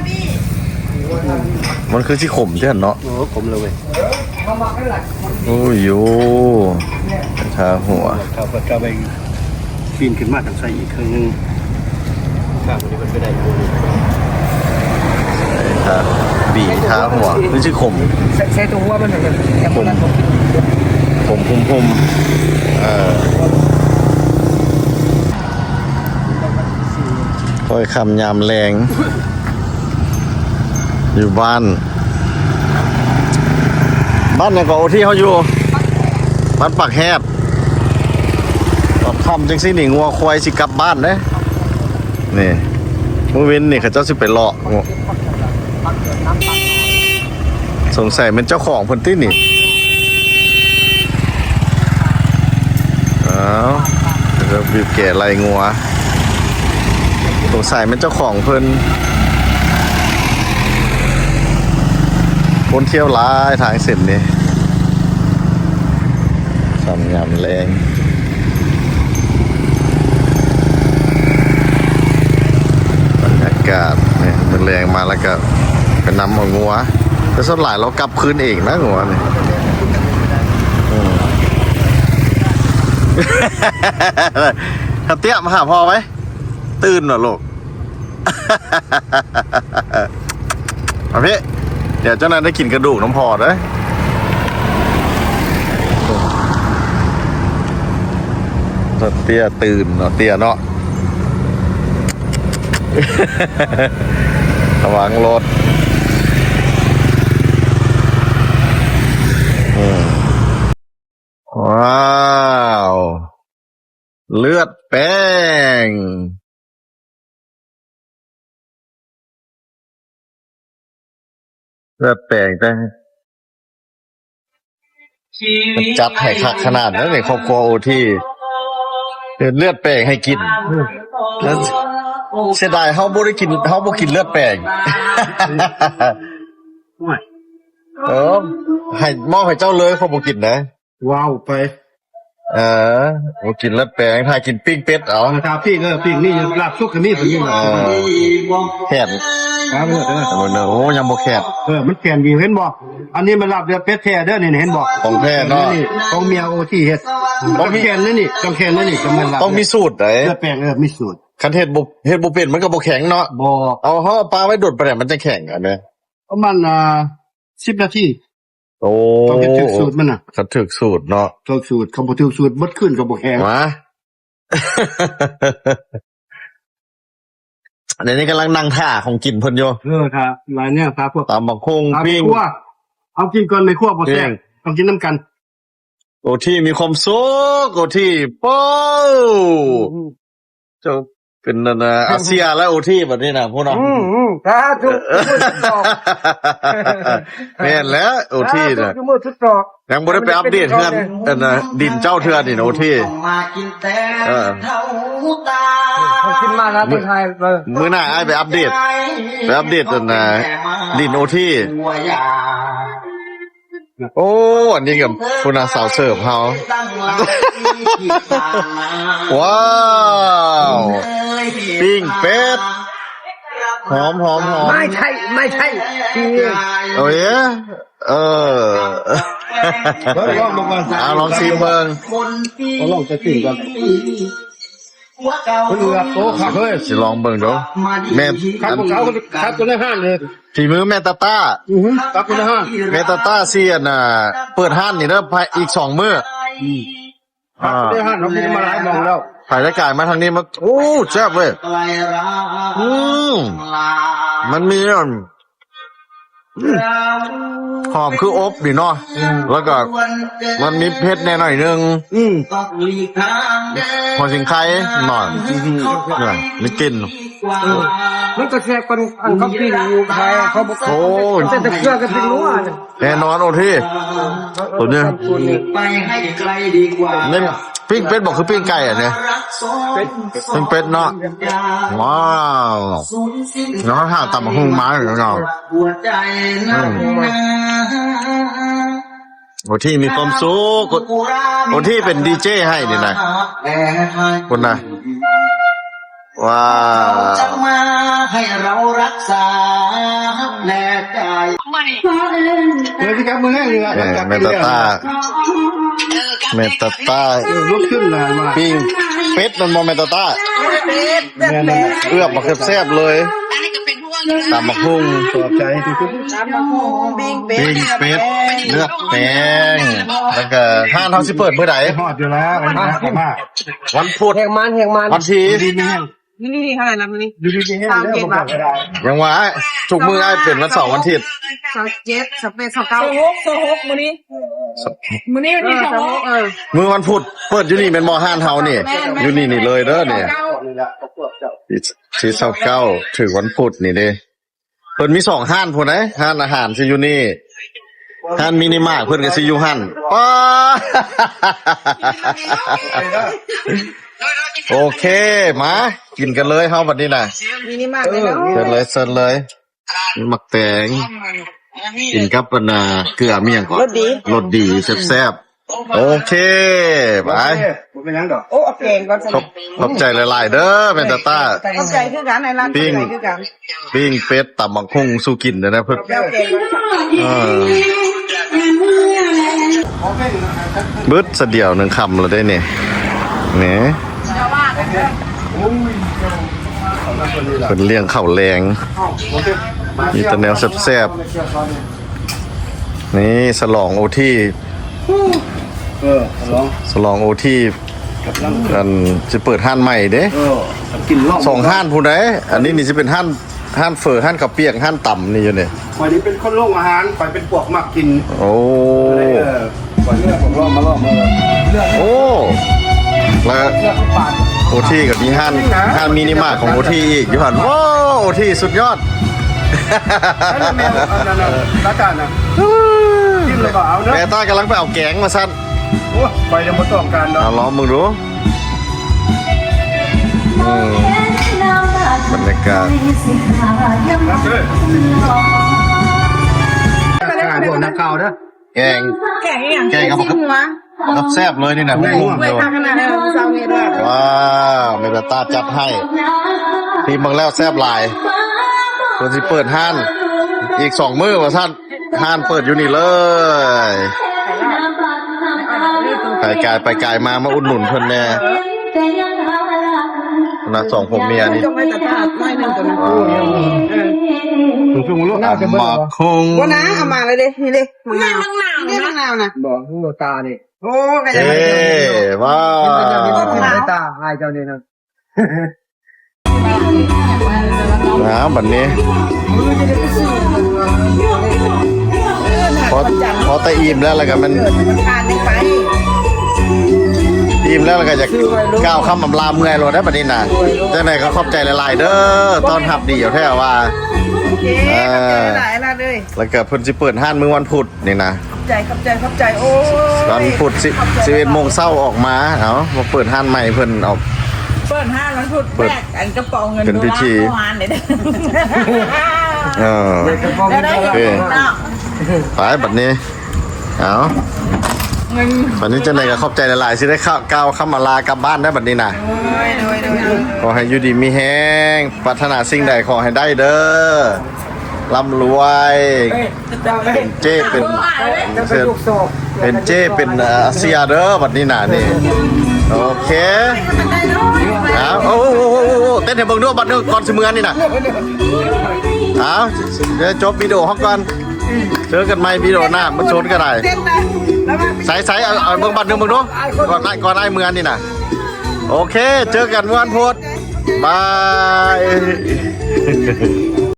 ມັນຄືຊິຂົມແທ້ເນາະ ໂອ້ ຂົມເລີຍເວີຍ ໂອ້ຍໂຢ ທາຫົວ ຖ້າ ຖ້າໄປ ປີນຂຶ້ນມາ ຕ້ອງໃສ່ອີກເຄິ່ງໜຶ່ງ ຖ້າບໍ່ໄດ້ ມັນໄປໄດ້ຢູ່ ໃສ່ທາ ບີທາຫົວ ຄືຊິຂົມ ໃສ່ ໃສ່ຕົວຫົວມັນ ຂົມ ຂົມພຸ່ມໆ ເອີ ຄ່ອຍຄ່ຳຍາມແລງ ຢູ່ບ້ານ ບ້ານຫຍັງເກາະ ໂອ ທີ່ເຮົາຢູ່? ບ້ານປາກແຮດ. ຕອນຄ່ຳຈັ່ງຊີ້ນີ້ ງົວຄວາຍຊິກັບບ້ານເດ້. ນີ້ ມື້ເວັນນີ້ເຂົາເຈົ້າຊິໄປເລາະ. ສົງໄສແມ່ນເຈົ້າຂອງເພິ່ນຕິນີ້. ອ້າວ ເຂົາເຈົ້າບີບແກໄລ່ງົວ. ສົງໄສແມ່ນເຈົ້າຂອງເພິ່ນ. ຄົນທ່ຽວຫຼາຍທາງເສັ້ນນີ້ ຄ່ຳຍາມແລງ. ບັນຍາກາດນີ້ ມື້ແລງມາແລ້ວກະໄປນຳເອົາງົວ ແຕ່ສ່ວນຫຼາຍລາວກັບຄືນເອງນະ ງົວນີ້. ອືມ ຖ້າເຕ້ຍມາຫາພໍ່ໄວ້ ຕື່ນເນາະລູກ. ມາພີ້ ດຽວເຈົ້ານາຍໄດ້ກິນກະດູກນຳພໍ່ເດີ້. ເຕ້ຍຕື່ນເນາະ ເຕ້ຍເນາະ ລະວັງລົດ. ອືມ ວ້າວ ເລືອດແປ້ງ. ເລືອດແປງ ແຕ່ ມັນຈັດໃຫ້ຄັກຂະໜາດນັ້ນເດ ຄອບຄົວໂອທີ ເຮັດເລືອດແປງໃຫ້ກິນ. ເອີ ແລ້ວເສຍດາຍເຮົາບໍ່ໄດ້ກິນ ເຮົາບໍ່ກິນເລືອດແປງ. ໂອ້ຍ ເອີ ໃຫ້ ມອບໃຫ້ເຈົ້າເລີຍ ຂ້ອຍບໍ່ກິນນະ. ວ້າວໄປ ເອີ ບໍ່ກິນເລືອດແປງ ຖ້າກິນປີ້ງເປັດເອົາ. ເອີ ຖ້າປີ້ງ ເອີ ປີ້ງນີ້ລາບສຸກກໍມີ ເອີ ແຂນ ໂອ້ ຍັງບໍ່ແຂນ. ເອີ ມັນແຂນດີ ເຫັນບໍ່? ອັນນີ້ມັນລາບເລືອດເປັດແທ້ເດີ ນີ້ ເຫັນບໍ່? ຂອງແທ້ເນາະ ຂອງເມຍໂອທີເຮັດ. ຕ້ອງມີ ແຂນນີ້ ຕ້ອງແຂນນີ້ ຕ້ອງມີສູດໃດ໋ ເລືອດແປງ. ເອີ ມີສູດ. ຄັນເຮັດບໍ່ ເຮັດບໍ່ເປັນ ມັນກໍບໍ່ແຂງເນາະ. ບໍ່ ເອົາ ເຮົາປາໄວ້ດົນປານໃດ ມັນຈະແຂງ ອັນນີ້ ປະມານ ອ່າ ສິບນາທີ. ໂອ້ ຕ້ອງເຮັດຖືກສູດມັນນະ ຄັນຖືກສູດເນາະ ຖືກສູດ. ຄັນບໍ່ຖືກສູດ ເບິດຄືນກໍບໍ່ແຂງ. ມາ ດຽວນີ້ກຳລັງນັ່ງຖ້າຂອງກິນເພິ່ນຢູ່. ເອີ ຖ້າຫຼາຍແນວ ຖ້າພວກ ຕຳບັກຫຸ່ງ ປີ້ງ. ເອົາກິນກ່ອນ ແມ່ຄົວບໍ່ແຊບ ຕ້ອງກິນນຳກັນ. ໂອທີມີຄວາມສຸກ ໂອທີ ໂປ້ ເຈົ້າເປັນອັນນ່າ ອາເຊຍແລ້ວ ໂອທີ ບັດນີ້ນະ ພຸ້ນເນາະ. ອືມ ສາທຸ ແມ່ນແລ້ວ ໂອທີ ນະ ຍັງບໍ່ໄດ້ໄປອັບເດດເຮືອນ ອັນນ່າ ດິນເຈົ້າເທື່ອນີ້ນະ ໂອທີ. ເອີ ເຂົາກິນມາແລ້ວ ມື້ໜ້າອ້າຍໄປອັບເດດ ໄປອັບເດດ ອັນນ່າ ດິນໂອທີ. ໂອ້ ອັນນີ້ກໍພຸ້ນນະ ສາວເສີບເຮົາ. ວ້າວ ປີ້ງເປັດ ຫອມໆໆ. ໄມ່ໃຊ່ ໄມ່ໃຊ່ ໂອ້ຍ ເອີ ເບິ່ງ ລອງເບິ່ງກ່ອນ ເອົາ ລອງຊີມເບິ່ງ ເອົາ ລອງຈະຊີມກ່ອນ. ເພິ່ນເຫຼືອໂຕຄັກເລີຍ ຊິລອງເບິ່ງດູ. ແມ່ນ ຄັກ ອັນ ຂອງເຂົາຄັກກວ່າໃນຮ້ານເລີຍ ຝີມືແມ່ຕາຕ້າ. ອືຮຶ ຄັກກວ່າໃນຮ້ານ. ແມ່ຕາຕ້າຊິ ອັນນ່າ ເປີດຮ້ານນີ້ເດີ ພາຍ ອີກສອງມື້. ອືມ ອ່າ ຄັກກວ່າໃນຮ້ານ ເຮົາກິນມາຫຼາຍໝ່ອງແລ້ວ. ໃຜໄດ້ກາຍມາທາງນີ້ມາ ໂອ້ ແຊບເວີຍ. ອືມ ມັນມີ ອືມ ຫອມຄືອົບນີ້ເນາະ. ອືມ ແລ້ວກໍມັນມີເຜັດແດ່ໜ້ອຍໜຶ່ງ. ອືມ ຫົວສິງໄຄໜ້ອຍ. ອືມ ນີ້ ມີກິ່ນ. ເອີ ມັນກໍແຊບກວ່າອັນເຂົາປີ້ງຢູ່ໄທ ເຂົາບໍ່ ໂອ້ຍ ແຕ່ເກືອກັບພິງນົວ. ແນ່ນອນ ໂອທີ ໂຕນີ້ ນີ້ ປີ້ງເປັດບໍ່ ຄືປີ້ງໄກ່ອັນນີ້? ເປັດ ປີ້ງເປັດເນາະ. ວ້າວ ແລ້ວຫາຕຳບັກຫຸ່ງມາເນາະ. ອືມ ໂອທີມີຄວາມສຸກ ໂອທີເປັນດີເຈໃຫ້ນີ້ນະ ພຸ້ນນະ. ວ້າວ ເຂົາຈະມາໃຫ້ເຮົາຮັກສາແດ່ໃຈ. ເອີ ຊິກັບມື້ແລງນີ້ລະ ເອີ ແມ່ນຕາຕ້າ ແມ່ນຕາຕ້າ. ເອີ ລຸກຂຶ້ນລະມາ ປີ້ງເປັດແມ່ນບໍ່ ແມ່ນຕາຕ້າ? ເປັດ ເລືອດແປງ ເອືອບບັກແຊບໆເລີຍ. ຕຳບັກຫຸ່ງ ຂອບໃຈທຸກໆ ຕຳບັກຫຸ່ງ ປີ້ງເປັດ ປີ້ງເປັດ ເລືອດແປງ. ແລ້ວກໍຮ້ານເຮົາຊິເປີດມື້ໃດ? ຮອດຢູ່ແລ້ວ ມາ ມາ ວັນພຸດ ແຮງມານ ແຮງມານ ວັນທີ ຢູ່ດີມີແຮງ ຢູ່ດີມີແຮງ ຢູ່ດີມີແຮງ ຊາວເຈັດ ເດີ ບໍ່ ບາດ ຍັງວ່າທຸກມື້ອ້າຍເປັນວັນເສົາວັນທິດ ຊາວເຈັດ ຊາວແປດ ຊາວເກົ້າ ຊາວຫົກ ຊາວຫົກ ມື້ນີ້ ມື້ນີ້ວັນທີຊາວຫົກ ເອີ ມື້ວັນພຸດເປີດຢູ່ນີ້ແມ່ນບໍ່? ຮ້ານເຮົານີ້ ແມ່ນໆ ຢູ່ນີ້ນີ້ເລີຍເດີນີ້ ນີ້ແຫຼະ ທີຊາວເກົ້າ ຖືກວັນພຸດນີ້ເດ້. ເພິ່ນມີສອງຮ້ານພຸ້ນເດ້ ຮ້ານອາຫານຊິຢູ່ນີ້ ຮ້ານມິນິມາດເພິ່ນກໍຊິຢູ່ຫັ້ນ. ປ້າ ໂອເຄ ມາກິນກັນເລີຍເຮົາບັດນີ້ນະ ມິນິມາດເລີຍເນາະ ເຊີນເລີຍ ເຊີນເລີຍ. ໝາກແຕງ ກິນກັບອັນນ່າ ເກືອມີຫຍັງເກາະ? ລົດດີ ລົດດີ ແຊບໆ. ໂອເຄ ໄປ ບໍ່ເປັນຫຍັງດອກ. ໂອ້ ເອົາແກງກ່ອນ ຂອບ ຂອບໃຈຫຼາຍໆເດີແມ່ນຕາຕ້າ ຂອບໃຈຄືກັນ ອ້າຍລັດ ຂໍບໃຈຄືກັນ. ປີ້ງເປັດ ຕຳບັກຫຸ່ງສູ່ກິນເດີນະເພິ່ນ ເອົາແກງກ່ອນ ເອີ ເບິດສະດຽວໜຶ່ງຄ່ຳແລ້ວເດ້ນີ້ ນີ້ ເພິ່ນລ້ຽງເຂົ້າແລງ ມີແຕ່ແນວແຊບໆ. ນີ້ສະຫຼອງໂອທີ ເອີ ສະຫຼອງ ສະຫຼອງໂອທີ ກຳລັງ ອັນ ຊິເປີດຮ້ານໃໝ່ເດ້. ເອີ ກິນລອງ ສອງຮ້ານພຸ້ນໃດ໋ ອັນນີ້ນີ້ຊິເປັນຮ້ານ ຮ້ານເຝີ ຮ້ານເຂົ້າປຽກ ຮ້ານຕຳນີ້ຢູ່ນີ້. ຂ້ອຍນີ້ເປັນຄົນໂລງອາຫານ ຂ້ອຍເປັນພວກມັກກິນ. ໂອ້ ເອີ ຂ້ອຍເລືອກພວກລອງມາລອງ ເອີ ເລືອກ ໂອ້ ແລ້ວ ເລືອກທຸກປານ ໂອທີກໍມີຮ້ານ ຮ້ານມິນິມາດຂອງໂອທີອີກຢູ່ຫັ້ນ. ໂອ້ ໂອທີສຸດຍອດ. ນັ້ນແມ່ນອັນນັ້ນນະ ຕາຕານະ ກິນແລ້ວກໍເອົາເດີ ແມ່ຕາກຳລັງໄປເອົາແກງວ່າຊັ້ນ. ໂອ້ຍ ຂ້ອຍຍັງບໍ່ຕ້ອງການດອກ ເອົາລອງເບິ່ງດູ. ອືມ ບັນຍາກາດ ນັກຂ່າວເດີ ແກງ ແກງອີ່ຫຍັງ? ແກງກັບ ແກງຊີ້ນຫົວ ແຊບເລີຍນີ້ນະ ຫຸ້ງໆ ເລີຍ ຄັກຂະໜາດ ເອີ ເຊົ້ານີ້ດ້ວຍ ວ້າວ ແມ່ຕາຈັດໃຫ້ ຊີມເບິ່ງແລ້ວແຊບຫຼາຍ ເພິ່ນຊິເປີດຮ້ານອີກສອງມື້ວ່າຊັ້ນ ຮ້ານເປີດຢູ່ນີ້ເລີຍ ໃຜກາຍໄປກາຍມາ ມາອຸດໜູນເພິ່ນແດ່ ນະ ສອງຜົວເມຍນີ້ ຈົງໄວ້ຕາຕາດໜ້ອຍໜຶ່ງຕົວນັ້ນ ວ້າວ ເອີ ສູງໆ ອຳມາຄົງ ບໍ່ນາ ເອົາມາແລ້ວເດ້ ນີ້ເດ້ ໝາກນາວ ນີ້ໝາກນາວນະ ບໍ່ ຮູ້ຕານີ້ ໂອ້ ກະຍັງ ເອີ ວ້າວ ຕາອ້າຍເຈົ້ານີ້ນະ ອ້າວ ບັດນີ້ ພໍ ພໍແຕ່ອີ່ມແລ້ວ ແລ້ວກະມັນ ອີ່ມແລ້ວ ແລ້ວກະຢາກກ່າວຄຳອຳລາເມື່ອຍໂລດເດ້ ບັດນີ້ນະ ຈັ່ງໃດກໍຂອບໃຈຫຼາຍໆເດີ ຕ້ອນຮັບດີແທ້ວ່າ ເອີ ແລ້ວກະເພິ່ນຊິເປີດຮ້ານມື້ວັນພຸດ ນີ້ນະ ຂອບໃຈ ຂອບໃຈ ຂອບໃຈ ໂອ້ຍ ວັນພຸດ ສິບເອັດໂມງເຊົ້າອອກມາ ເອົາ ມາເປີດຮ້ານໃໝ່ເພິ່ນ ເອົາ ເປີດຮ້ານວັນພຸດ ເປີດ ແບກອັນກະເປົາເງິນ ເປັນພິທີ ໂດລາເຂົ້າຮ້ານເດ້ ເອີ ໂອເຄ ໄປບັດນີ້ ເອົາ ບັດນີ້ຈັ່ງໃດກໍຂອບໃຈຫຼາຍໆ ຊິໄດ້ກ່າວຄຳອຳລາກັບບ້ານໄດ້ບັດນີ້ນະ ໂດຍ ໂດຍ ໂດຍ ໂດຍ ຂໍໃຫ້ຢູ່ດີມີແຮງ ປາດຖະໜາສິ່ງໃດຂໍໃຫ້ໄດ້ເດີ ລ່ຳລວຍ ເປັນເຈ້ ເປັນ ເປັນເຈ້ ເປັນ ເອີ ເຊຍເດີ ບັດນີ້ນະນີ້ ໂອເຄ ເອົາ ໂອ້ ໂອ້ ເຕັ້ນໃຫ້ເບິ່ງດູບັດນີ້ ກ່ອນຊິເມືອນີ້ນະ ເອົາ ດຽວຈົບວິດີໂອເຮົາກ່ອນ ເຈີກັນໃໝ່ວິດີໂອໜ້າ ມັນຊົນກໍໄດ້ ໃສໆ ເອົາ ເອົາເບິ່ງບັດໜຶ່ງເບິ່ງດູ ກ່ອນ ກ່ອນອ້າຍເມືອນີ້ນະ ໂອເຄ ເຈີກັນວັນພຸດ ບາຍ.